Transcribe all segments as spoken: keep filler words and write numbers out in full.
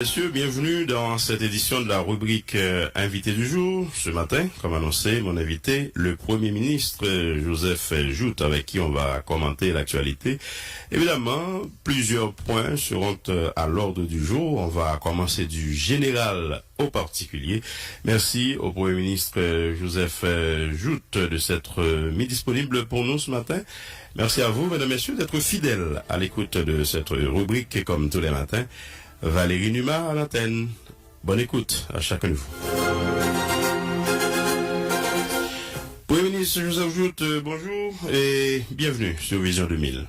Messieurs, bienvenue dans cette édition de la rubrique euh, Invité du jour. Ce matin, comme annoncé, mon invité, le Premier ministre euh, Joseph Jouthe, avec qui on va commenter l'actualité. Évidemment, plusieurs points seront euh, à l'ordre du jour. On va commencer du général au particulier. Merci au Premier ministre euh, Joseph euh, Jouthe de s'être euh, mis disponible pour nous ce matin. Merci à vous, mesdames, messieurs, d'être fidèles à l'écoute de cette rubrique, comme tous les matins. Valérie Numa à l'antenne. Bonne écoute à chacun de vous. Premier ministre Joseph Jouthe, euh, bonjour et bienvenue sur Vision deux mille.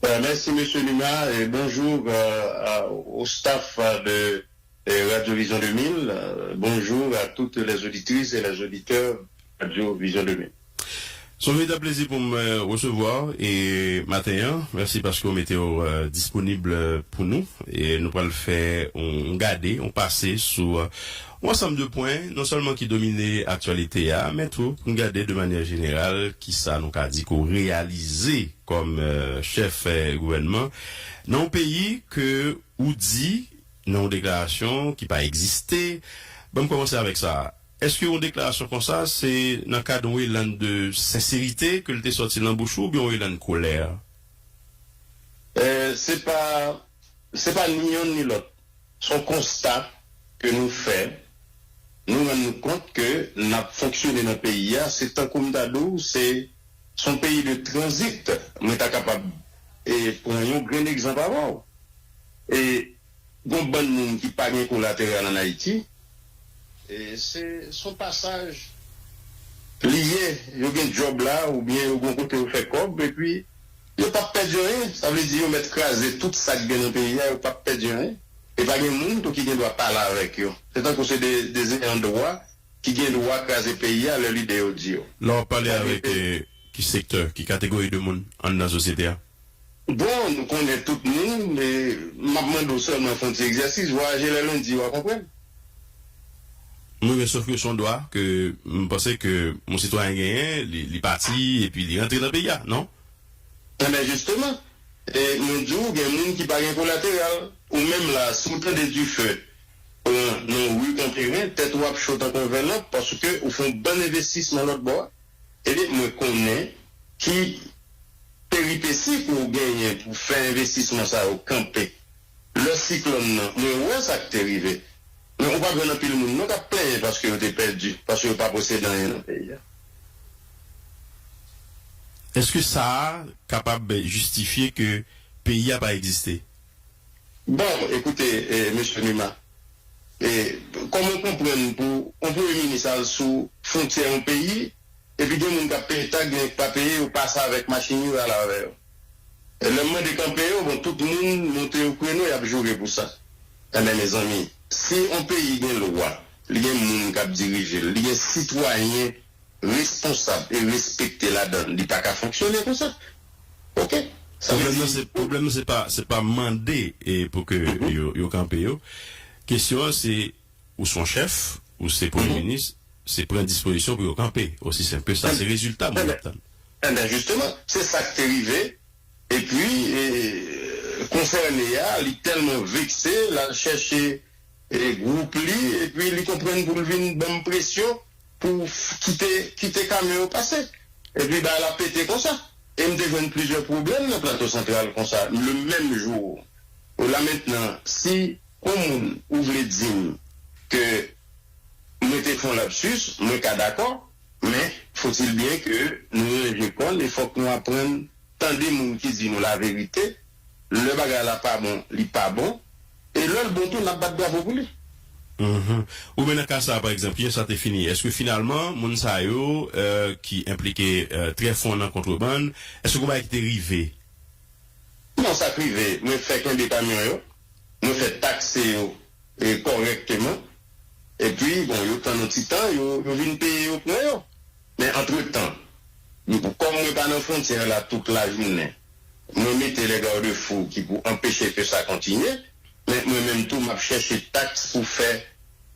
Euh, merci, Monsieur Numa, et bonjour euh, à- au staff euh, de euh, Radio Vision deux mille. Euh, bonjour à toutes les auditrices et les auditeurs de Radio Vision deux mille. Se yon veritab plezi pou m euh, resevwa w e maten an. Mèsi paske w mete w euh, disponib euh, pou nou. E nou pral fè yon gade, yon pase sou euh, yon ansanm de pwen, non sèlman ki domine aktyalite a, men tou pou n gade de manyè jeneral kisa nou ka di ke w reyalize kòm euh, chèf euh, gouvènman nan yon peyi ke ou di nan yon deklarasyon ki pa egziste. Ban m kòmanse avèk sa. Èske yon deklarasyon konsa se nan kad yon elan de senserite ke l te sòti nan bouch ou oubyen yon elan de kolè? Euh, se pa se pa ni yonn ni lòt. Se yon konsta ke nou fè. Nou rann nou kont ke n ap fonksyone nan peyi a, se tankou m ta di w, se se yon peyi de tranzit. Mwen ta kapab e, pran yon grenn egzanp avè w. E, gon bann moun ki pa gen kolateral ann Ayiti, e, se se yon pasaj li ye, yo gen djòb la, oubyen yo gon kote yo fè kòb, epi yo p ap pèdi anyen. Sa vle di yo mèt kraze tout sa k gen nan peyi a, yo p ap pèdi anyen. E pa gen moun tou ki gen dwa pale avèk yo. Se tankou se de, de ayant dwa ki gen dwa kraze peyi a lè lide yo di yo. Lè w ap pale avèk eh, ki sektè, ki kategori de moun anndan sosyete a? Bon, nou konnen tout moun, e m ap mande w sèlman fè yon ti egzèsis, vwayaje lè lendi, w a konprann. Wi, men sof ke se yon dwa ke m panse ke yon sitwayen genyen, li, li pati epi li rantre nan peyi a, non? Enben, jisteman, e mwen di w, gen moun ki pa gen kolateral. Ou menm la, si w tande dife pran nan ri Kanperen, tèt ou ap cho tankou yon vèlanp, paske ou fè yon bann envestisman lòt bò a. Ebyen, mwen konnen ki peripesi pou w genyen pou fè envestisman sa yo kanpe. Lè siklòn nan, mwen wè sa k te rive. Men ou pa jwenn anpil moun non k ap plenyen paske yo te pèdi, paske yo pa posede anyen nan peyi a. Èske sa a kapab jistifye ke peyi a pa egziste? Bon, ekoute, e, mesye Numa, e, kòman w konprann pou yon premye minis al sou fwontyè yon peyi, epi gen moun k ap peye taks, gen k pa peye, yo pase avèk machin yo, y al avè yo. E lè m mande kanpe yo, bon, tout moun monte yo kreno, y ap joure pou sa. Enben, mezanmi, si yon peyi gen lwa, li gen moun k ap dirije l, li gen sitwayen responsab e respekte ladan l, li pa ka fonksyone konsa. Oke? Sa vle Pwoblèm nan di se, pwoblèm nan se pa, se pa mande e pou ke yo, yo kanpe yo. Kesyon an se, ou se yon chèf, ou se premye minis, se pran dispozisyon pou yo kanpe. Osi senp ke sa. Se rezilta moun ap tann. Enben, jisteman, se sa k te rive. Epi, e, konsène a, li tèlman vekse, l al chèche e, gwoup li, epi li konprann pou l vin ban m presyon pou kite, kite kamyon yo pase. Epi bagay la pete konsa. E m te jwenn plizyè pwoblèm nan Plato Santral konsa, le menm jou. La mentnan, si yon moun ou vle di m ke mwen te fè yon lapsis, mwen ka dakò, men faut-il bien ke nou ranje kò n e fòk nou aprann tande moun ki di nou laverite. Lè bagay la pa bon, li pa bon. E lè l bon tou, n ap bat bravo pou li. Mhm. Ou men nan ka sa a, pa egzanp, kijan sa te fini? Èske finalman, moun sa yo euh, ki enplike euh, trè fon nan kontrebann, èske gon bagay ki te rive? Non, sa k rive, mwen fè kenbe kamyon yo, mwen fè takse yo e kòrèkteman. Epi, bon, yo tann yon ti tan, yo, yo vin peye, yo pran yo. Men antretan, kòm mwen pa nan fwontyè la tout lajounen, mwen mete les garde-fous ki pou anpeche ke sa kontinye, men mwen menm tou, m ap chèche taks pou fè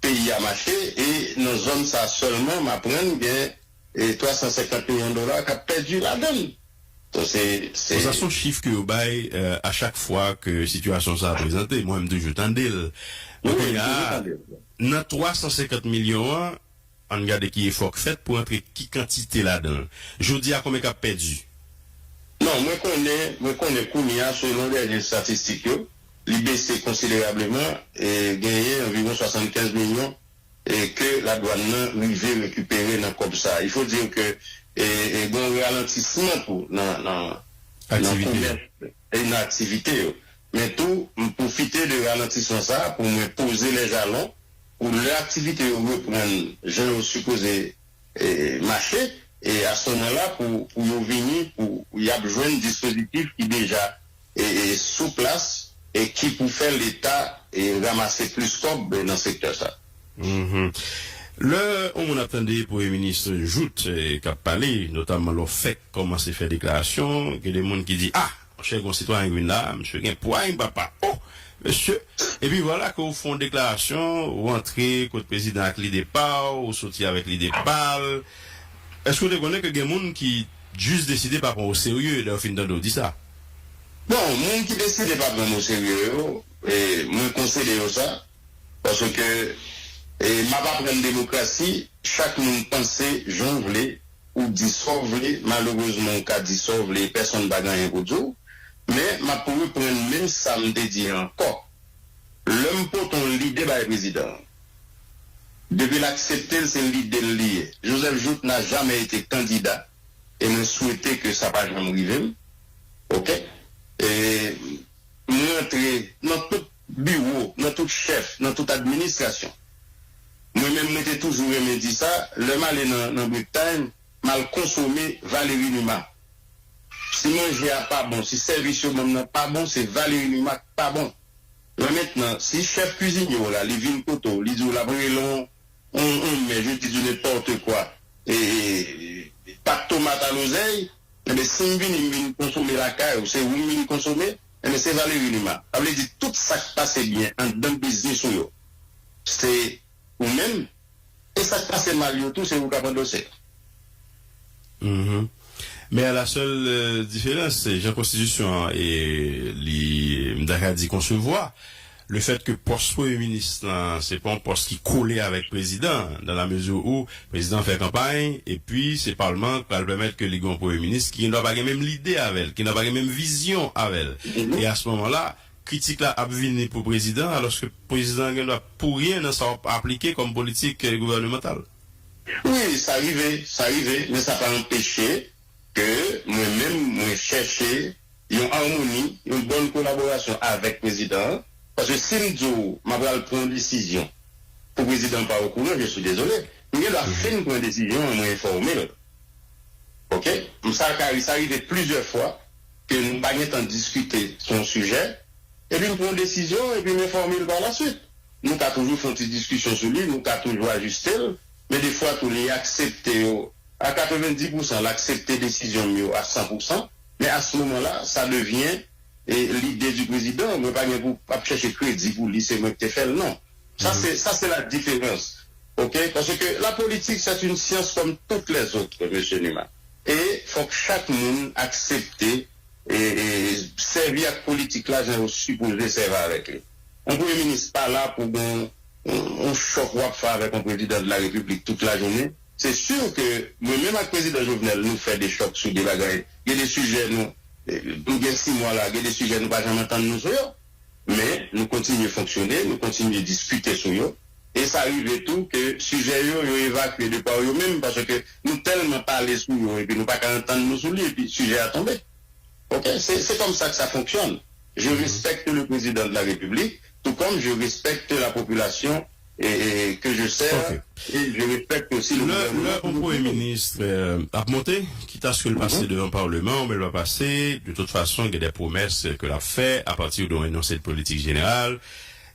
peyi a mache, e nan zòn sa sèlman, m aprann gen e twa san senkant milyon dola k ap pèdi ladan l. Donk, se, se... Bon, sa se yon chif ke yo bay, euh, a chak fwa ke sitiyasyon sa a prezante. Mwen, m toujou tande l. Men kounye a, nan twa san senkant milyon an, ann gade ki efò k fèt pou antre ki kantite ladan l. Jodi a, konbyen k ap pèdi? Non, mwen konnen, mwen konnen kounye a, selon dènye estatistik yo, li bese konsiderableman, e genyen anviwon swasannkenz milyon, e ke ladwann nan rive rekipere nan kòb sa a. Il faut dire que, e, e gen yon ralantisman tou nan, nan, nan komès e nan aktivite yo. Men tou, m pwofite de ralantisman sa a pou mwen poze lè jalon pou lè aktivite yo reprann jan yo sipoze, e, mache, e a se moman la pou, pou yo vini, pou y ap jwenn dispozitif ki deja, e, e, sou plas e ki pou fè Leta, e, ranmase plis kòb nan sektè sa. Mhm. Lè yon moun ap tande Premye Minis Jouthe, e, k ap pale, notamman lè w fèk kòmanse fè deklarasyon, gen de moun ki di, ah, monchè, gon sitwayen ki vin la, misye gen pway, papa. Oh, mesye. Epi vwala ke w fè yon deklarasyon, ou antre kot prezidan ak lide pa w, ou soti avèk lide pa l. Èske w te konnen ke gen moun ki jis deside pa pran w oserye lè yo fin tande w di sa? Bon, moun ki deside pa pran m oserye yo, e, mwen konseye yo sa, paske, e, m ap aprann demokrasi, chak moun panse jan w vle, ou di sa w vle, malerezman, ou ka di sa w vle, pèsonn pa gen anyen pou di w. Men, m ap reprann menm sa m te di ankò. Lè m pote yon lide bay prezidan an, depi l aksepte l, se lide l li ye. Joseph Jouthe n'a jamais été candidat, e mwen swete ke sa pa janm rive m. Oke? E mwen rantre nan tout biwo, nan tout chèf, nan tout administrasyon. Mwen menm, mwen te toujou renmen di sa, lè m ale nan, nan Break Time, m al konsome Valéry Numa. Si manje a pa bon, si sèvis yo ban m nan pa bon, se Valéry Numa k pa bon. Men mentnan, si chèf kizine w la, li vin kote w, li di w l ap rele w, on, on, men je dis du n'importe quoi, e, e, pat tomat a lozèy, enben, si m vini, m vin konsome lakay ou, se ou m vin konsome, enben, se Valéry Numa. Sa vle di, tout sa k pase byen anndan biznis ou yo, se ou menm, e sa k pase mal yo tou, se ou k ap andose. Mhm. Men a la sèl, euh, diferans, se jan konstitisyon an, e li, m ta ka di, konsevwa, le fèt ke pòs premye minis lan, se pa yon pòs ki kole avèk prezidan, dans la mesure où prezidan fè kanpay, epi se palman k pral pèmèt ke li gen yon premye minis ki gendwa pa gen menm lide avè l, ki gendwa pa gen menm vizyon avè l. Mhm. E a se moman la, kritik la ap vini pou prezidan, alòske prezidan gendwa pou ryen nan sa w ap aplike kòm politik, eh, gouvènemantal. Wi, sa rive, sa rive, men sa pa anpeche ke mwen menm, mwen chèche yon amoni, yon bòn kolaborasyon avèk prezidan an, paske si m di w m ap pral pran yon desizyon pou prezidan an pa okouran, je suis désolé, m gendwa fin pran desizyon an, mwen enfòme l. Oke? M sa ka, sa rive plizyè fwa ke nou pa gen tan diskite sou yon sijè, epi m pran yon desizyon, epi m enfòme l pa la swit. Nou ka toujou fè yon ti diskisyon sou li, nou ka toujou ajiste l, men defwa tou li aksepte yo a katrevenndis pousan, l aksepte desizyon m yo a san pousan, men a se moman la, sa devyen, e, lide di prezidan, mwen pa gen pou ap chèche kredi pou li, se mwen ki te fè l, non. Sa se, sa se la diferans. Oke? Paske la politik, c'est une science comme toutes les autres, mesye Numa. E fòk chak moun aksepte e, e sèvi ak politik la jan yo sipoze sèvi avèk li. Yon premye minis pa la pou gen yon, yon chòk w ap fè avèk yon prezidan de la repiblik tout lajounen. Se si ke mwen menm ak prezidan Jovenel, nou fè de chòk sou de bagay. Gen de sijè nou, e, nou gen sis mwa la, gen de sijè nou pa janm antann nou sou yo. Men, nou kontinye fonksyone, nou kontinye diskite sou yo. E sa rive tou ke sijè yo, yo evakye de pa yo menm, paske nou tèlman pale sou yo, epi nou pa ka antann nou sou li, epi sijè a tonbe. Oke? Se, se konsa ke sa fonksyone. Je respecte le président de la République, tout comme je respecte la population et, et que je sers, et je respecte aussi le gouvernement. Lè yon premye minis, euh, ap monte, kit aske l pase devan palman, men l va pase, de tout fason, gen de pwomès ke l ap fè apati de yon enonse de politik jeneral,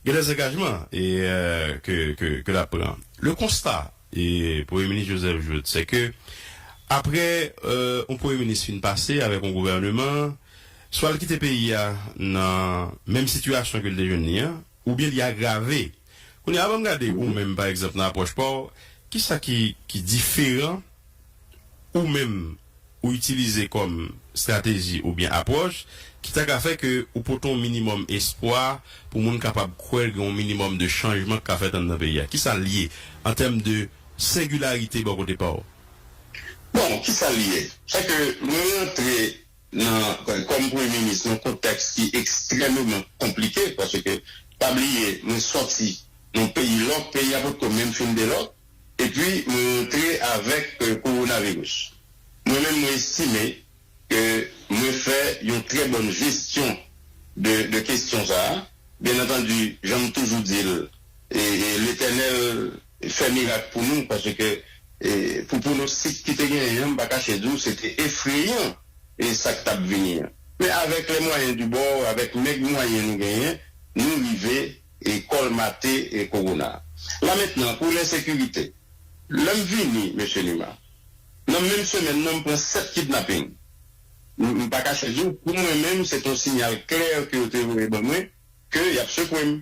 gen de angajman e, euh, ke, ke, ke l ap pran. Le constat, e, Premye Minis Joseph Jouthe, se ke apre, euh, yon premye minis fin pase avèk yon gouvèneman, swa l kite peyi a nan menm sitiyasyon ke l te jwenn li an, oubyen li agrave. Kounye a, ban m gade ou menm, pa egzanp, nan apwòch pa w, kisa ki, ki diferan ou menm ou itilize kòm estrateji oubyen apwòch ki ta ka fè ke ou pote yon minimòm espwa pou moun kapab kwè gen yon minimòm de chanjman k ka fèt anndan peyi a? Kisa l ye an tèm de sengilarite bò kote pa w? Bon, kisa l ye? Sa ke mwen rantre nan, kòm premye minis, nan kontèks ki ekstrèmeman konplike, paske pa bliye, mwen sòti nan peyi lòk, peyi a potko menm fin delòk, epi mwen rantre avèk kowonaviris. Mwen menm, mwen estime ke mwen fè yon trè bòn jesyon de, de kesyon sa a. Byen antandi, jan m toujou di l, e, e, Letènèl fè mirak pou nou, paske e, pou pwonostik ki te genyen an, m pa kache di w, se te efreyan e sa k t ap vini an. Men avèk les moyens du bord, avèk mèg mwayen nou genyen, nou rive e kòlmate e kowona. La mentnan, pou lensekirite, lè m vini, mesye Numa, nan menm semèn nan, m pran sèt kidnaping. M pa kache di w, pou mwen menm, se t on siyal klè ke yo te voye ban mwen, ke y ap sekwe m.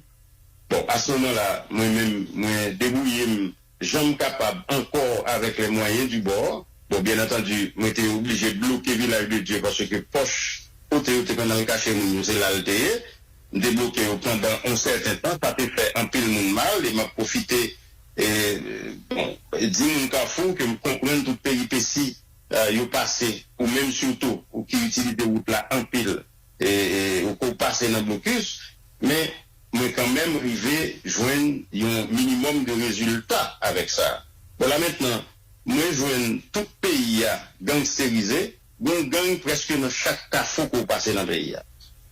Bon, a se moman la, mwen menm, mwen debouye m jan m kapab ankò avèk les moyens du bord. Bon, byen antandi, mwen te oblije bloke Vilaj de Dye paske pòch kote yo te konn al kache moun yo, se la l te ye. M te bloke yo pandan yon sèten tan, sa te fè anpil moun mal, e m ap pwofite e, bon, di moun Kafou ke m konprann tout peripesi e, yo pase, ou menm sitou, ou ki itilize wout la anpil, e, e, ou ke w pase nan blokis, men mwen kanmenm rive jwenn yon minimòm de rezilta avèk sa. Bon, la mentnan, mwen jwenn tout peyi a gangsterize, gon gang prèske nan chak kafou ke w pase nan peyi a.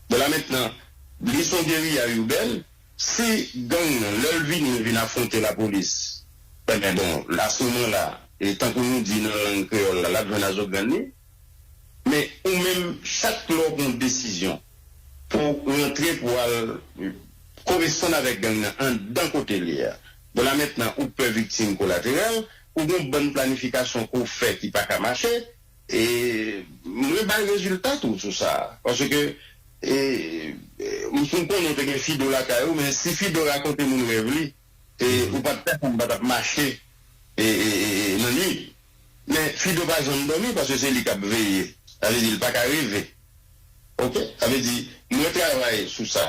Bon, la mentnan, li se yon geriya ibèn, si gang nan, lè l vini, l vin afwonte lapolis, enben, bon, la, a se moman la, e tankou nou di nan lang kreyòl la, l ap jwenn a zògàn li. Men ou menm, chak lè w pran yon desizyon pou w rantre, pou w al koresponn avèk gang nan anndan kote l ye a, bon, la mentnan, ou pè viktim kolateral, ou gen yon bann planifikasyon ke w fè ki pa ka mache, e mwen bay rezilta tou sou sa. Paske, e, e, m, m konnen w te gen Fido lakay ou, men si Fido rakonte moun rèv li, e, ou pa t, pèsonn pa t ap mache e, e, e, e, nan nuit. Men Fido pa janm dòmi paske se li k ap veye. Sa vle di, l pa ka reve. Oke? Sa vle di, mwen travay sou sa.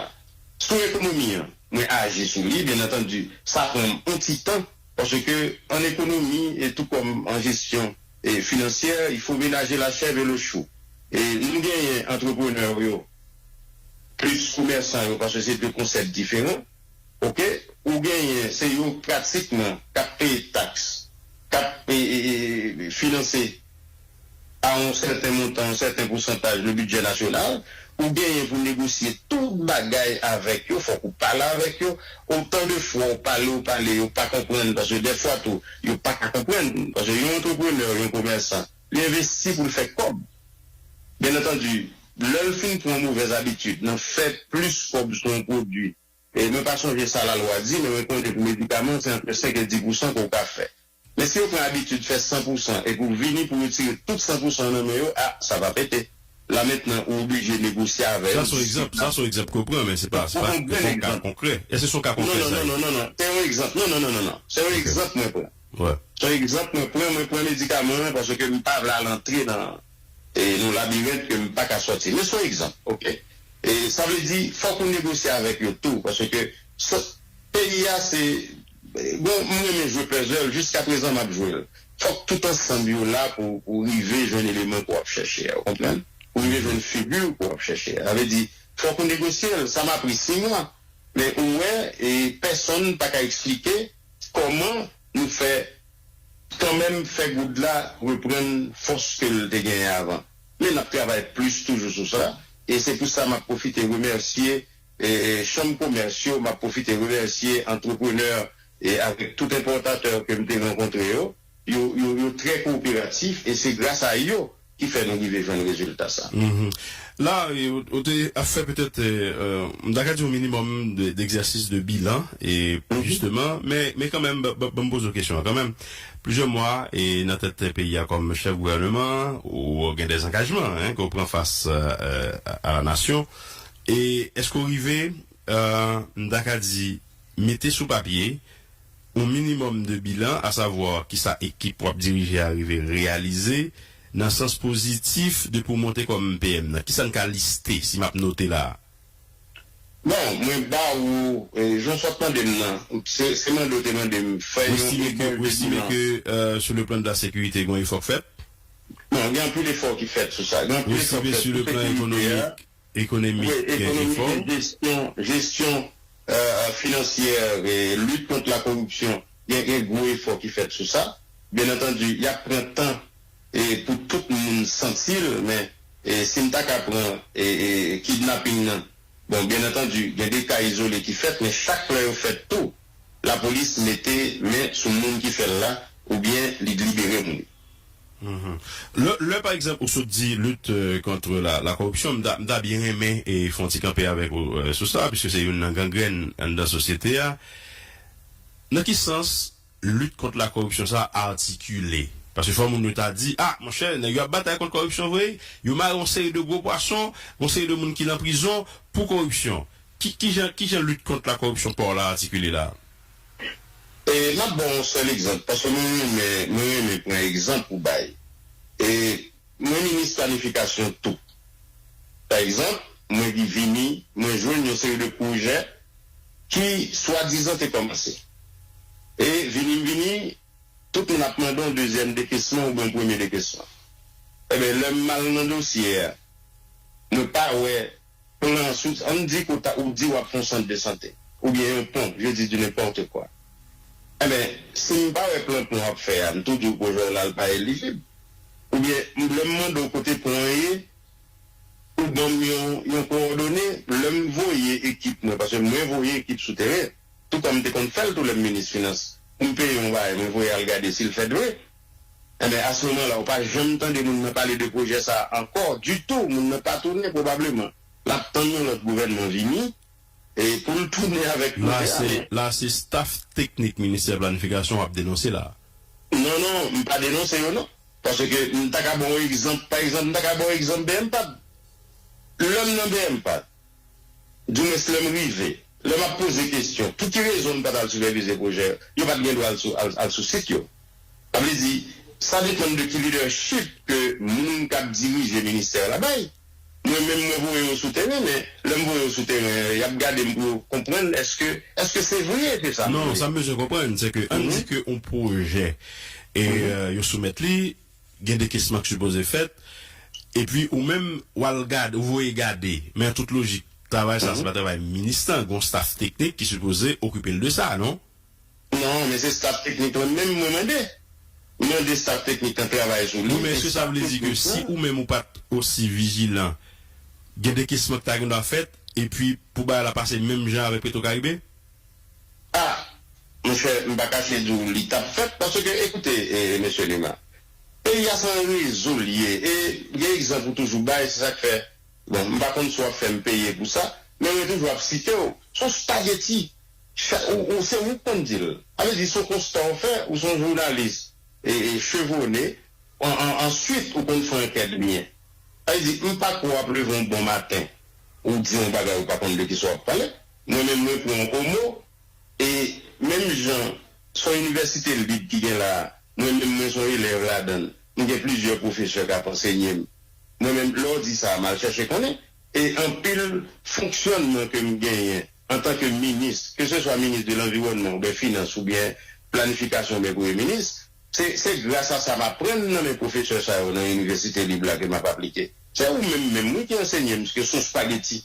Sou ekonomi an, mwen aji sou li, byen antandi, sa pran m yon ti tan, paske an ekonomi, e tou kòm an jesyon e finansyè, il faut ménager la chèvre et le chou. E nou genyen antreprenè yo, plis komèsan yo, paske se de konsèp diferan. Oke? Ou genyen, se yo pratikman k ap peye taks, k ap e, e, e, finanse a yon sèten montan, yon sèten pousantaj le bidjè nasyonal, ou genyen pou negosye tout bagay avèk yo, fòk ou pale avèk yo. Otan de fwa ou pale, ou pale, yo pa konprann, paske dèfwa tou, yo pa ka konprann, paske yon antreprenè, yon komèsan, li envesti pou l fè kòb. Byen antandi, lè l fin pran yon movèz abitid nan fè plis kòb sou yon pwodui, e mwen pa sonje sa lalwa di, men mwen konnen pou medikaman, se antre senk e dis pousan ke w ka fè. Men si yo pran abitid fè san pousan epi w vini pou retire tout san pousan nan men yo, a, sa va pete. La mentnan, ou oblije negosye avè yo. Sa se yon egzanp, sa se yon egzanp ke w pran, men se pa, se pa, se pa yon ka konkrè. Èske se yon ka konkrè sa ye? Non, non, non, non, non, non. Se yon egzanp. Non, non, non, non, non. Se yon egzanp mwen pran. Se yon egzanp mwen pran, mwen pran medikaman an paske m pa vle al antre nan e, yon labirent ke m pa ka sòti. Men se yon egzanp, oke? E sa vle di, fòk ou negosye avèk yo tou, paske sa, peyi a se, bon, m renmen jwe puzzle, jiskaprezan m ap jwe l. Fòk tout ansanm yo la pou, pou rive jwenn eleman ke w ap chèche a, ou konprann? Pou rive jwenn figi ke w ap chèche a. Sa vle di, fòk ou negosye l. Sa m apri sis mwa. Men ou wè, e pèsonn pa ka eksplike kòman nou fè kanmenm fè goud la reprann fòs ke l te genyen avan. Men n ap travay plis toujou sou sa, e se pou sa m ap pwofite remèsye e, e, chanm komès yo, m ap pwofite remèsye antreprenè e avèk tout enpòtatè ke m te rankontre yo, yo, yo, yo trè kowoperatif e se gras a yo ki fè nou rive jwenn rezilta sa. La, e, ou, ou te ap fè petèt, e, e, m ta ka di yon minimòm de, d'egzèsis de bilan, e, jisteman, men, men kanmenm, ban, ban, ban m poze w kesyon an kanmenm. Plizyè mwa, e, nan tèt peyi a kòm chèf gouvèneman, ou gen dè angajman, en, ke w pran fas, e, a, a la nasyon. E èske w rive, e, m ta ka di, mete sou papye, yon minimòm de bilan, asavwa kisa ekip w ap dirije a rive reyalize nan sans pozitif depi w monte kòm P M nan? Kisa n ka liste si m ap note la a? Bon, mwen ba ou, e, jan w sot mande m nan, se, se mande w te mande m, fè yon egzanp. Ou estime ke, euh, sou le plan de la sécurité, gen yon efò k fèt? Non, gen anpil efò ki fèt sou sa. Gen anpil efò k fèt sou sekirite a. Ou estime sou le plan économique, économique, gen efò? Wi, ekonomik, jesyon, jesyon, euh, finansyè, e lit kont la koripsyon, gen, gen gwo efò ki fèt sou sa. Byen antandi, y ap pran tan e pou tout moun santi l, men, e, si n ta ka pran, e, e, kidnaping nan, bon, byen antandi, gen de ka izole ki fèt, men chak lè yo fèt tou, lapolis mete men sou moun ki fè l la, oubyen li libere moun. Mhm. Lè, lè, pa egzanp, ou sot di lit, euh, kont la, la koripsyon, m ta, m ta byen renmen e fè yon ti kanpe avèk ou, euh, sou sa, piske se youn nan gangrèn anndan sosyete a. Nan ki sans lit kont la koripsyon sa a atikile? Paske fò moun yo ta di, a, monchè, nèg yo ap batay kont koripsyon vre, yo mare yon seri de gwo pwason, yon seri de moun ki nan prizon pou koripsyon. Ki, ki jan, ki jan lit kont la koripsyon pa w la atikile la? E, m ap ba w yon sèl egzanp, paske mwen renmen, mwen renmen pran egzanp pou bay. E, mwen minis planifikasyon tou. Pa egzanp, mwen ki vini, mwen jwenn yon seri de pwojè ki swadizan te kòmanse. E vini m vini, tout moun ap mande yon dezyèm dekesman oubyen yon premye dekesman. Ebyen, lè m al nan dosye a, mwen pa wè plan sou, ann di ke w ta, ou di w ap fè yon sant de sante, oubyen yon pon, je dis du n'importe quoi. Enben, si m pa wè plan pon w ap fè a, m tou di w pwojè w la, l pa elijib. Oubyen, m, lè m mande w kote pon an ye, ou ban m yon, yon kowòdone, lè m voye ekip mwen, paske mwen voye ekip sou teren, tou kòm m te konn fè l tou lè m minis finans, pou m peye yon bagay, mwen voye al gade si l fèt vre. Enben, a se moman la, ou pa janm tande moun nan pale de pwojè sa a ankò, ditou, moun nan pa tounen pwobableman. L ap tann yon lòt gouvènman vini, e pou l tounen avèk pwojè a, men. La, se, la, se staff teknik ministè planifikasyon w ap denonse la. Non, non, m pa denonse yo, non. Paske m ta ka ba w egzanp, pa egzanp, m ta ka ba w egzanp B M pad. Lè m nan B M pad, dimwens lè m rive, lè m ap poze kesyon, pou ki rezon m pa t al sipèvize pwojè yo? Yo pa t gen dwa al sou, al, al sou sit yo. Sa vle di, sa depann de ki lidèchip ke moun k ap dirije ministè a la bay. Mwen menm, mwen voye yo sou teren, men lè m voye yo sou teren, y ap gade m pou yo konprann èske, èske se vre, se sa m vle. Non, sa m bezwen konprann, se ke, ann di ke yon pwojè, e, euh, yo soumèt li, gen dekesman k sipoze fèt, epi ou menm, w al gade, ou voye gade, men an tout lojik, travay sa, se pa travay minis lan, gen yon staff teknik ki sipoze okipe l de sa, non? Non, men se staff teknik lan menm mwen mande. M mande staff teknik lan travay sou li. Wi, men èske sa vle di ke si ou menm ou pa t osi vijilan, gen dekesman ki ta gen dwa fèt, epi pou bagay la pase menm jan avèk Petro Caribe? A, monchè, m pa kache di w li t ap fèt, paske, ekoute, e, mesye Nima, peyi a se yon rezo l ye, e gen egzanp ou toujou bay, se sa k fè, bon, m pa konn si w ap fè m peye pou sa, men mwen toujou ap site w, se yon spageti. Cha-, ou, ou, se ou k konn di l. Sa vle di, se yon konsta w fè, ou se yon jounalis, e, e, chevone, an, an, answit, ou konn fè ankèt byen. Sa vle di, m pa kwè w ap leve yon bon maten, ou di yon bagay ou pa konn de kisa w ap pale. Mwen menm, mwen pran yon omo, e menm jan, se yon inivèsite lib ki gen la a, mwen menm, mwen se yon elèv ladan l. M gen plizyè pwofesè k ap ansenye m. Mwen menm, lè w di sa a, m al chèche konnen. E anpil fonksyònman ke m genyen antanke minis, keseswa minis de lanviwònman oubyen finans oubyen planifikasyon oubyen premye minis, se, se gras a sa m aprann nan men pwofesè sa yo nan inivèsite lib la ke m ap aplike. Se ou menm menm, wi, ki ansenye m, ke se yon spageti.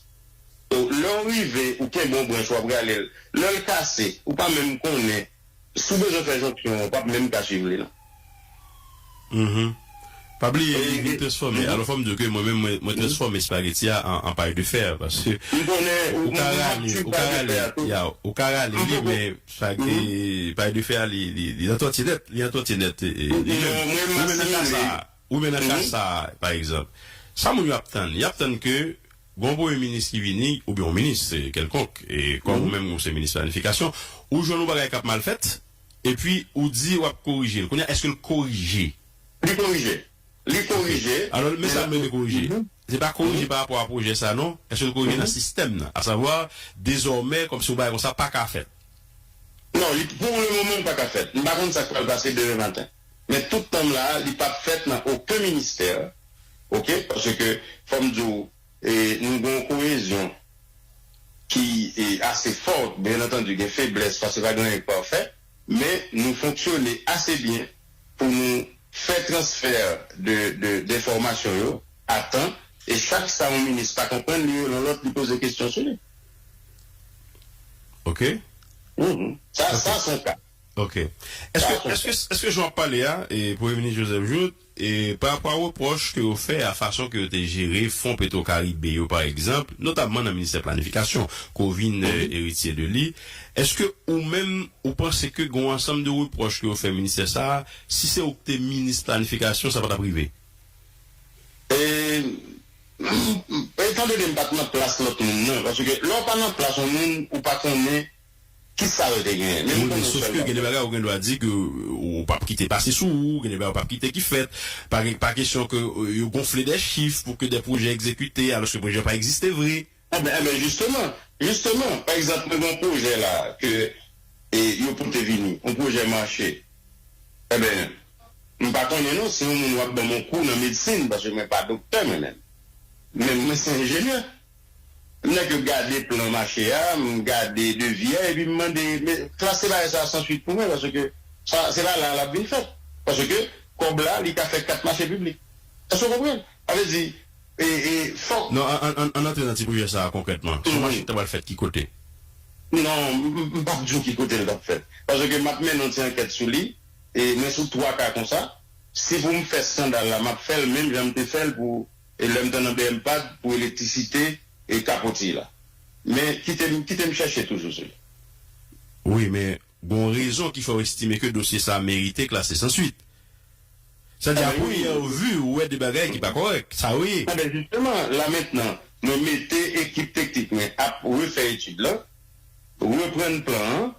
Donk, lè w rive, ou kenbe yon branch, w ap rale l. Lè l kase, ou pa menm konnen si w bezwen fè jonksyon an, w p ap menm ka swiv li, non. Mhm. Pa bliye, li, li transfòme. Alò, fò m di w ke mwen menm, mwen, mwen transfòme espageti a an, an pay de fè, paske ou ka rale, ou ka rale, ya, ou ka rale li, men espageti, pay de fè a, li, li, li antwetyen nèt, li antwetyen nèt, e, e, li menm. Ou menm nan ka sa a, ou menm nan ka sa a, pa egzanp. Sa moun yo ap tann? Y ap tann ke gon premye minis ki vini, oubyen yon minis, e, kèlkonk, e kòm ou menm ou se minis planifikasyon, ou jwenn yon bagay k ap mal fèt, epi ou di w ap korije l. Kounye a, èske l korije? Li korije. Li korije. Alò, men sa m rele korije. Se pa korije pa rapò a pwojè sa, non. Èske l korije nan sistèm nan? Asavwa, dezòmè, kòmsi yon bagay konsa pa ka fèt. Non, li, pou le moman, li pa ka fèt. M pa konn sa k pral pase demen maten. Men tout tan m la, li p ap fèt nan okenn ministè, oke? Paske, fò m di w, e, nou gen yon koyezyon ki e ase fò, byen antandi, gen feblès, paske pa gen anyen k pafè, men nou fonksyone ase byen pou nou fè transfè de, de, de enfòmasyon yo a tan, e chak sa yon minis pa konprann, li rele yon lòt, li poze kesyon sou li. Oke. Mhm. Sa, sa se yon ka. Oke. Èske, èske, èske jan w ap pale a, e, Premye Minis Joseph Jouthe, e, pa rapò a repwòch ke yo fè a fason ke yo te jere fon Petro Caribe yo, pa egzanp, notamman nan Ministè Planifikasyon, ke w vin e, eritye de li, èske ou menm, ou panse ke gen yon ansanm de repwòch ke yo fè ministè sa a, si se ou ki te minis planifikasyon, sa pa t ap rive? E, etan done m pa t nan plas lòt moun nan, paske lè w pa nan plas yon moun, ou pa konnen ki sa l te genyen. Men m Wi, men konnen sof ke sèlman. Gen de bagay ou gen dwa di ke ou p ap kite pase sou ou, gen de bagay ou p ap kite ki fèt. Pa, gen- pa kesyon ke e, yo gonfle de chif pou ke de pwojè egzekite, alòske pwojè pa egziste vre. Enben, enben, jisteman, jisteman, pa egzanp, mwen gen yon pwojè la ke e, yo pote vini, yon pwojè mache. Enben, m pa konnen non si yon moun w ap ban m yon kou nan medsin, paske mwen pa doktè mwen menm. Men mwen se enjenyè. M nèk yo gade plan mache a, m gade devi a, epi m mande, men klase bagay sa a sanswit pou mwen, paske sa, se pa la l ap vin fèt. Paske kòb la, li ka fè kat mache piblik. Èske w konprann? Sa vle di, e, e, fòk Non, an, an, an, ann antre nan ti pwojè sa a konkrètman. Son Mhm. mache ki ta pral fèt ki kote? Non, m m p ap di w ki kote l t ap fèt. Paske m ap mennen yon ti ankèt sou li, e men sou twa ka konsa, si pou m fè skandal la, m ap fè l menm jan m te fè l pou, e lè m te nan B M pad, pou elektrisite e kapotiy la. Men kite m, kite m chèche toujou sou li. Wi, men gon rezon ki fè w estime ke dosye sa a merite klase sanswit. Sa di, Ah, a ben, wi. Premyè vi, ou wè de bagay ki pa kòrèk. Sa wi. Enben, jisteman, la mentnan, mwen mete ekip teknik mwen ap refè etid la, reprann plan an,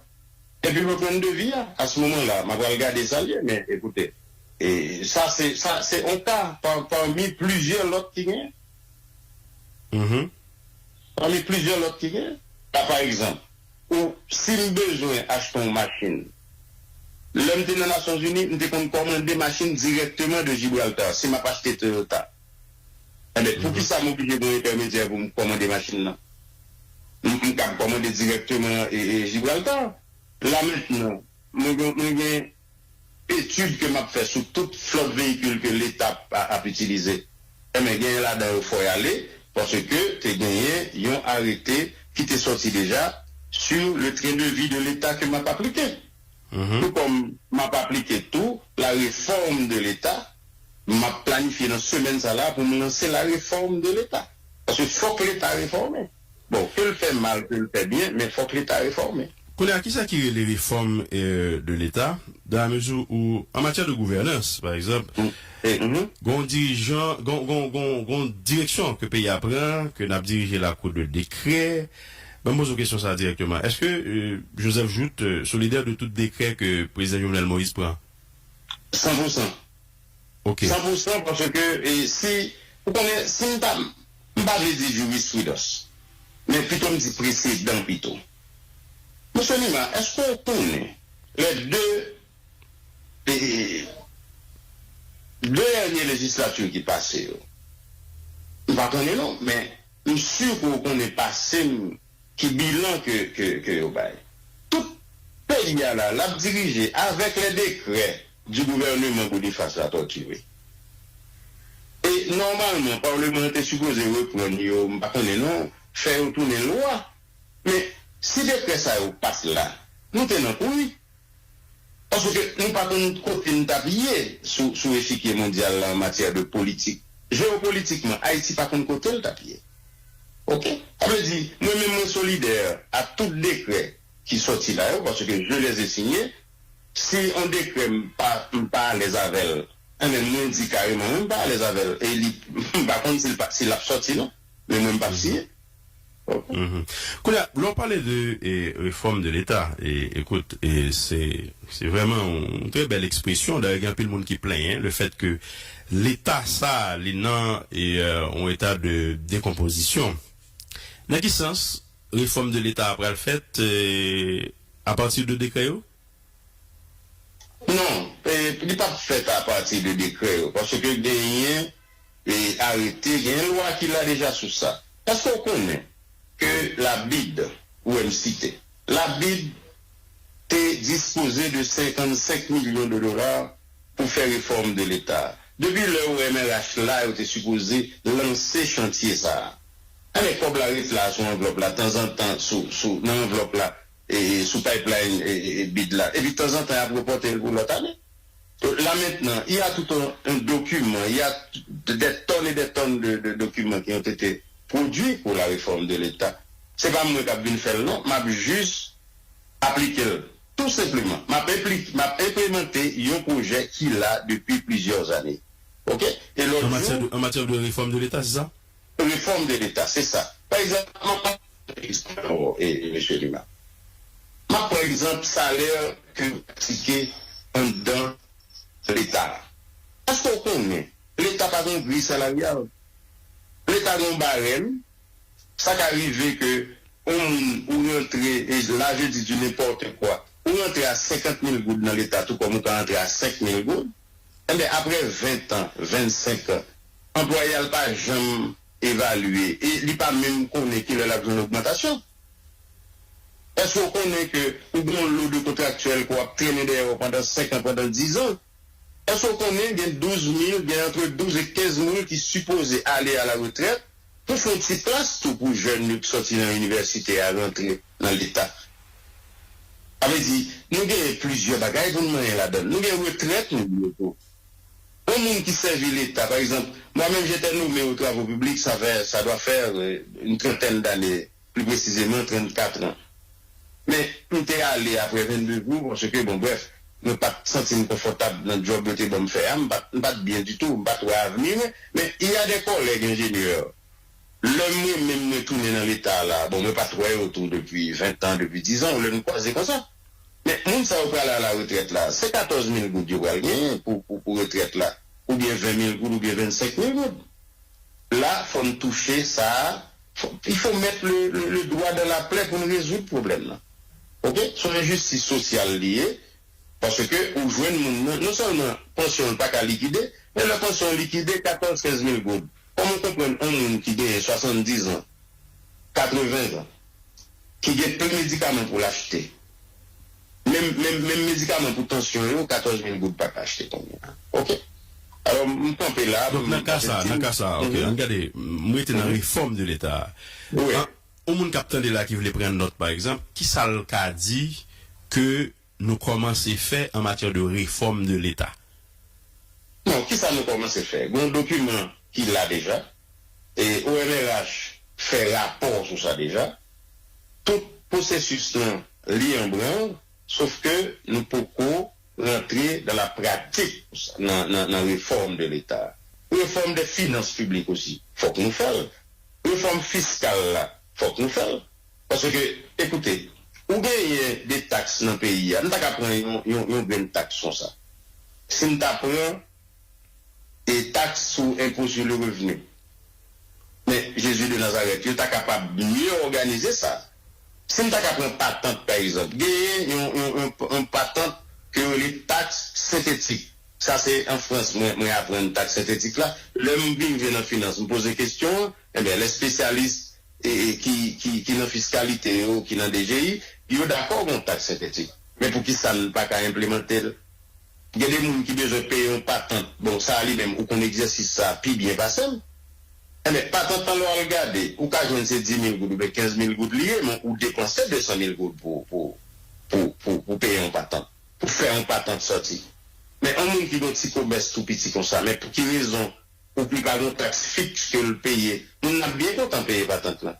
epi reprann devi a. A se moman la, m ap al gade sa l ye, men ekoute, e, sa se, sa se yon ka pa, pami plizyè lòt ki genyen. Mhm. Pami plizyè lòt ki genyen. Pa, pa egzanp, ou, si m bezwen achte yon machin, lè m te nan Nasyonzini, m te konn kòmande machin dirèkteman de Gibraltar, si m ap achte Toyota. Enben, pou ki sa m oblije gen yon entèmedyè pou m kòmande machin nan? M, m kab kòmande dirèkteman e, e Gibraltar. La mentnan, mwen gen, mwen gen etid ke m ap fè sou tout flòt veyikil ke Leta ap, ap itilize. Enben, genyen ladan yo fò y ale, paske te genyen yon arete ki te sòti deja sur le train de vie de Leta ke m ap aplike. Tou kòm m ap aplike tou la réforme de Leta, m ap planifye nan semèn sa la pou m lanse la réforme de Leta. Paske fòk Leta refòme. Bon, ke l fè mal, ke l fè byen, men fòk Leta refòme. Kounye a, kisa ki rele refòm e, de Leta? Dan la mezi ou, an matyè de gouvènans, pa egzanp, E, mhm. gon dirijan, gon, gon, gon, gon direksyon ke peyi a pran, ke n ap dirije la kou de dekrè. Ban m poze w kesyon sa a dirèkteman. Èske e, Joseph Jouthe e, solidè de tout dekrè ke prezidan Jovenel Moïse pran? San pou san. Ok. San pou san, paske e, si, ou konnen, si m ta, m pa vle di jirisprudans, men pito m di presedan pito. Mesye Nima, èske w konnen lè de, e, de dènye lejislati ki pase yo? M pa konnen non, men m si ke w konnen pase m ki bilan ke, ke, ke yo bay. Tout peyi a la, l ap dirije avèk lè dekrè du gouvernement Boniface Latortue. E nòmalman, palman an te sipoze reprann yo, m pa konnen non, fè yo tounen lwa. Men, si dekrè sa yo pa t la, nou te nan kouri. Paske nou pa konn kote n t ap ye sou, sou echikye mondyal la an matyè de politik. Jewopolitikman, Ayiti pa konn kote l t ap ye. Oke? Sa vle di, mwen menm mwen solidè a tout dekrè ki sòti la yo, paske je les ai signés. Si yon dekrè m pa, m pa alèz avè l, enben mwen di kareman, mwen m pa alèz avè l. E li, m pa konn si l pa, si l ap sòti non. Men mwen m p ap siyen. Mhm. Kounye a, lè w pale de e, réforme de l'État, e, écoute, e, se, se vrèman yon trè bèl ekspresyon. Dayè, gen anpil moun ki plenyen le fèt ke Leta sa, li nan e, e, yon eta de dekonpozisyon. Nan ki sans refòm de Leta a pral fèt e, apati de dekrè yo? Non, e, li p ap fèt apati de dekrè yo, paske genyen e arete, genyen lwa ki la deja sou sa. Èske w konnen ke Labid, ou wè m site, Labid te dispoze de senkannsenk milyon de dola pou fè refòm de Leta? Depi lè O M R H la, yo te sipoze lanse chantye sa a. Anben, kòb la ret la sou anvlòp la, tanzantan, sou, sou, nan anvlòp la, e, e, sou pipeline, e, e, e, bid la. Epi, tanzantan, y ap repòte l pou lòt ane. La mentnan, il y a tout un, un document, il y a des tonnes et des tonnes de, de documents qui ont été produits pour la réforme de l'État. Se pa mwen k ap vin fè l, non. M ap jis aplike l. Tou senpleman. M ap enpli-, m ap enplimante yon pwojè ki la depi plizyè ane. Oke? E lòt jou, an matyè de refòm de Leta, se sa? Refòm de Leta, se sa. Pa egzanp, m ap pran egzanp ankò, e, e, mesye Lima. M ap pran egzanp salè ke yo pratike anndan Leta a. Èske w konnen Leta pa gen yon griy salaryal? Leta gen yon barèm. Sa ka rive ke yon moun ou rantre, e la je di du n'importe quoi, ou rantre a senkant mil goud nan Leta, tou kòm ou ka rantre a senk mil goud. Enben, apre ven tan, vennsenk an, anplwaye a l pa janm evalye e li pa menm konnen kilè l ap jwenn ogmantasyon. Èske w konnen ke ou gen yon lo de kontraktyèl ke w ap trennen dèyè w pandan senk an, pandan diz an? Èske w konnen gen douz mil, gen antre douz e kenz mil ki sipoze ale a la retrèt pou fè yon ti plas tou pou jèn yo ki sòti nan inivèsite a rantre nan Leta? Sa vle di, nou genyen plizyè bagay pou n manyen ladan l. Nou gen retrèt nou yo tou. Yon moun ki sèvi Leta, pa egzanp, mwen menm j'étais nommé aux travaux publics, ça fait, ça doit faire euh, une trentaine d'années, plus précisément trannkat an. Men, m te ale apre vennde jou, paske, bon, brèf, mwen pa t santi m konfòtab nan djòb yo te ban m fè a, m pa t, m pa t byen ditou, m pa t wè avni mwen, men il y a des collègues ingénieurs. Lè mwen menm mwen tounen nan Leta a la, bon, mwen pa t wè yo tou depi ven tan, depi diz an, lè nou kwaze konsa. Men, moun sa yo prale a la retrèt la, se katòz mil goud yo pral genyen pou, pou, pou retrèt la, oubyen ven mil goud, oubyen vennsenk mil goud. La, fò n touche sa a, fò, il faut mettre le, le, le doigt dans la plaie pou n rezoud pwoblèm nan. Oke? Se yon enjistis sosyal li ye, paske ou jwenn moun nan, non sèlman pansyon l pa ka likide, men lè pansyon an likide, katòz, kenz mil goud. Kòman w konprann yon moun ki genyen swasanndiz an, katreven zan, ki gen pil medikaman pou l achte, menm, menm, menm medikaman pou tansyon yo, katòz mil goud pa ka achte kounye a. Oke? Alò, m kanpe la. Donk, nan ka sa, nan ka sa, oke, ann gade, m rete nan refòm de Leta a. Yon moun k ap tande la ki vle pran nòt, pa egzanp, kisa l ka di ke nou kòmanse fè an matyè de refòm de Leta? Non, kisa nou kòmanse fè? Gen yon dokiman ki la deja, e O M R H fè rapò sou sa deja. Tout pwosesis lan, li an branl, sof ke nou poko rantre dans la pratique nan, nan, nan refòm de Leta. Refòm de finans piblik osi, fòk nou fè l. Refòm fiskal la, fòk nou fè l. Paske, ekoute, ou genyen de taks nan peyi a. Nou ta ka pran yon, yon, yon grenn taks konsa. Si n ta pran e taks sou enpo sur le revenu, men Jezi de Nazarèt, yo ta kapab mye òganize sa. Si n ta ka pran patant, pa egzanp, genyen yon, yon, yon, yon patant ke yo rele taks sentetik. Sa se an Frans mwen, mwen aprann taks sentetik la. Lè m rive nan finans, m poze kesyon an, enben, lè espesyalis e, e, ki, ki, ki nan fiskalite yo, ki nan D G I, yo dakò gen yon taks sentetik. Men poukisa n pa ka enplimante l? Gen de moun ki bezwen peye yon patant. Bon, sa a li menm, ou konn egzèsis sa a pi byen pase m. Enben, patant lan lè w al gade, ou ka jwenn se dis mil goud oubyen kenz mil goud li ye, men ou depanse de san mil goud pou, pou, pou, pou, pou peye yon patant, pou fè yon patant sòti. Men yon moun ki gen yon ti komès tou piti konsa, men pou ki rezon ou pli pa gen yon taks fiks ke l peye? Moun nan ap byen kontan peye patant lan.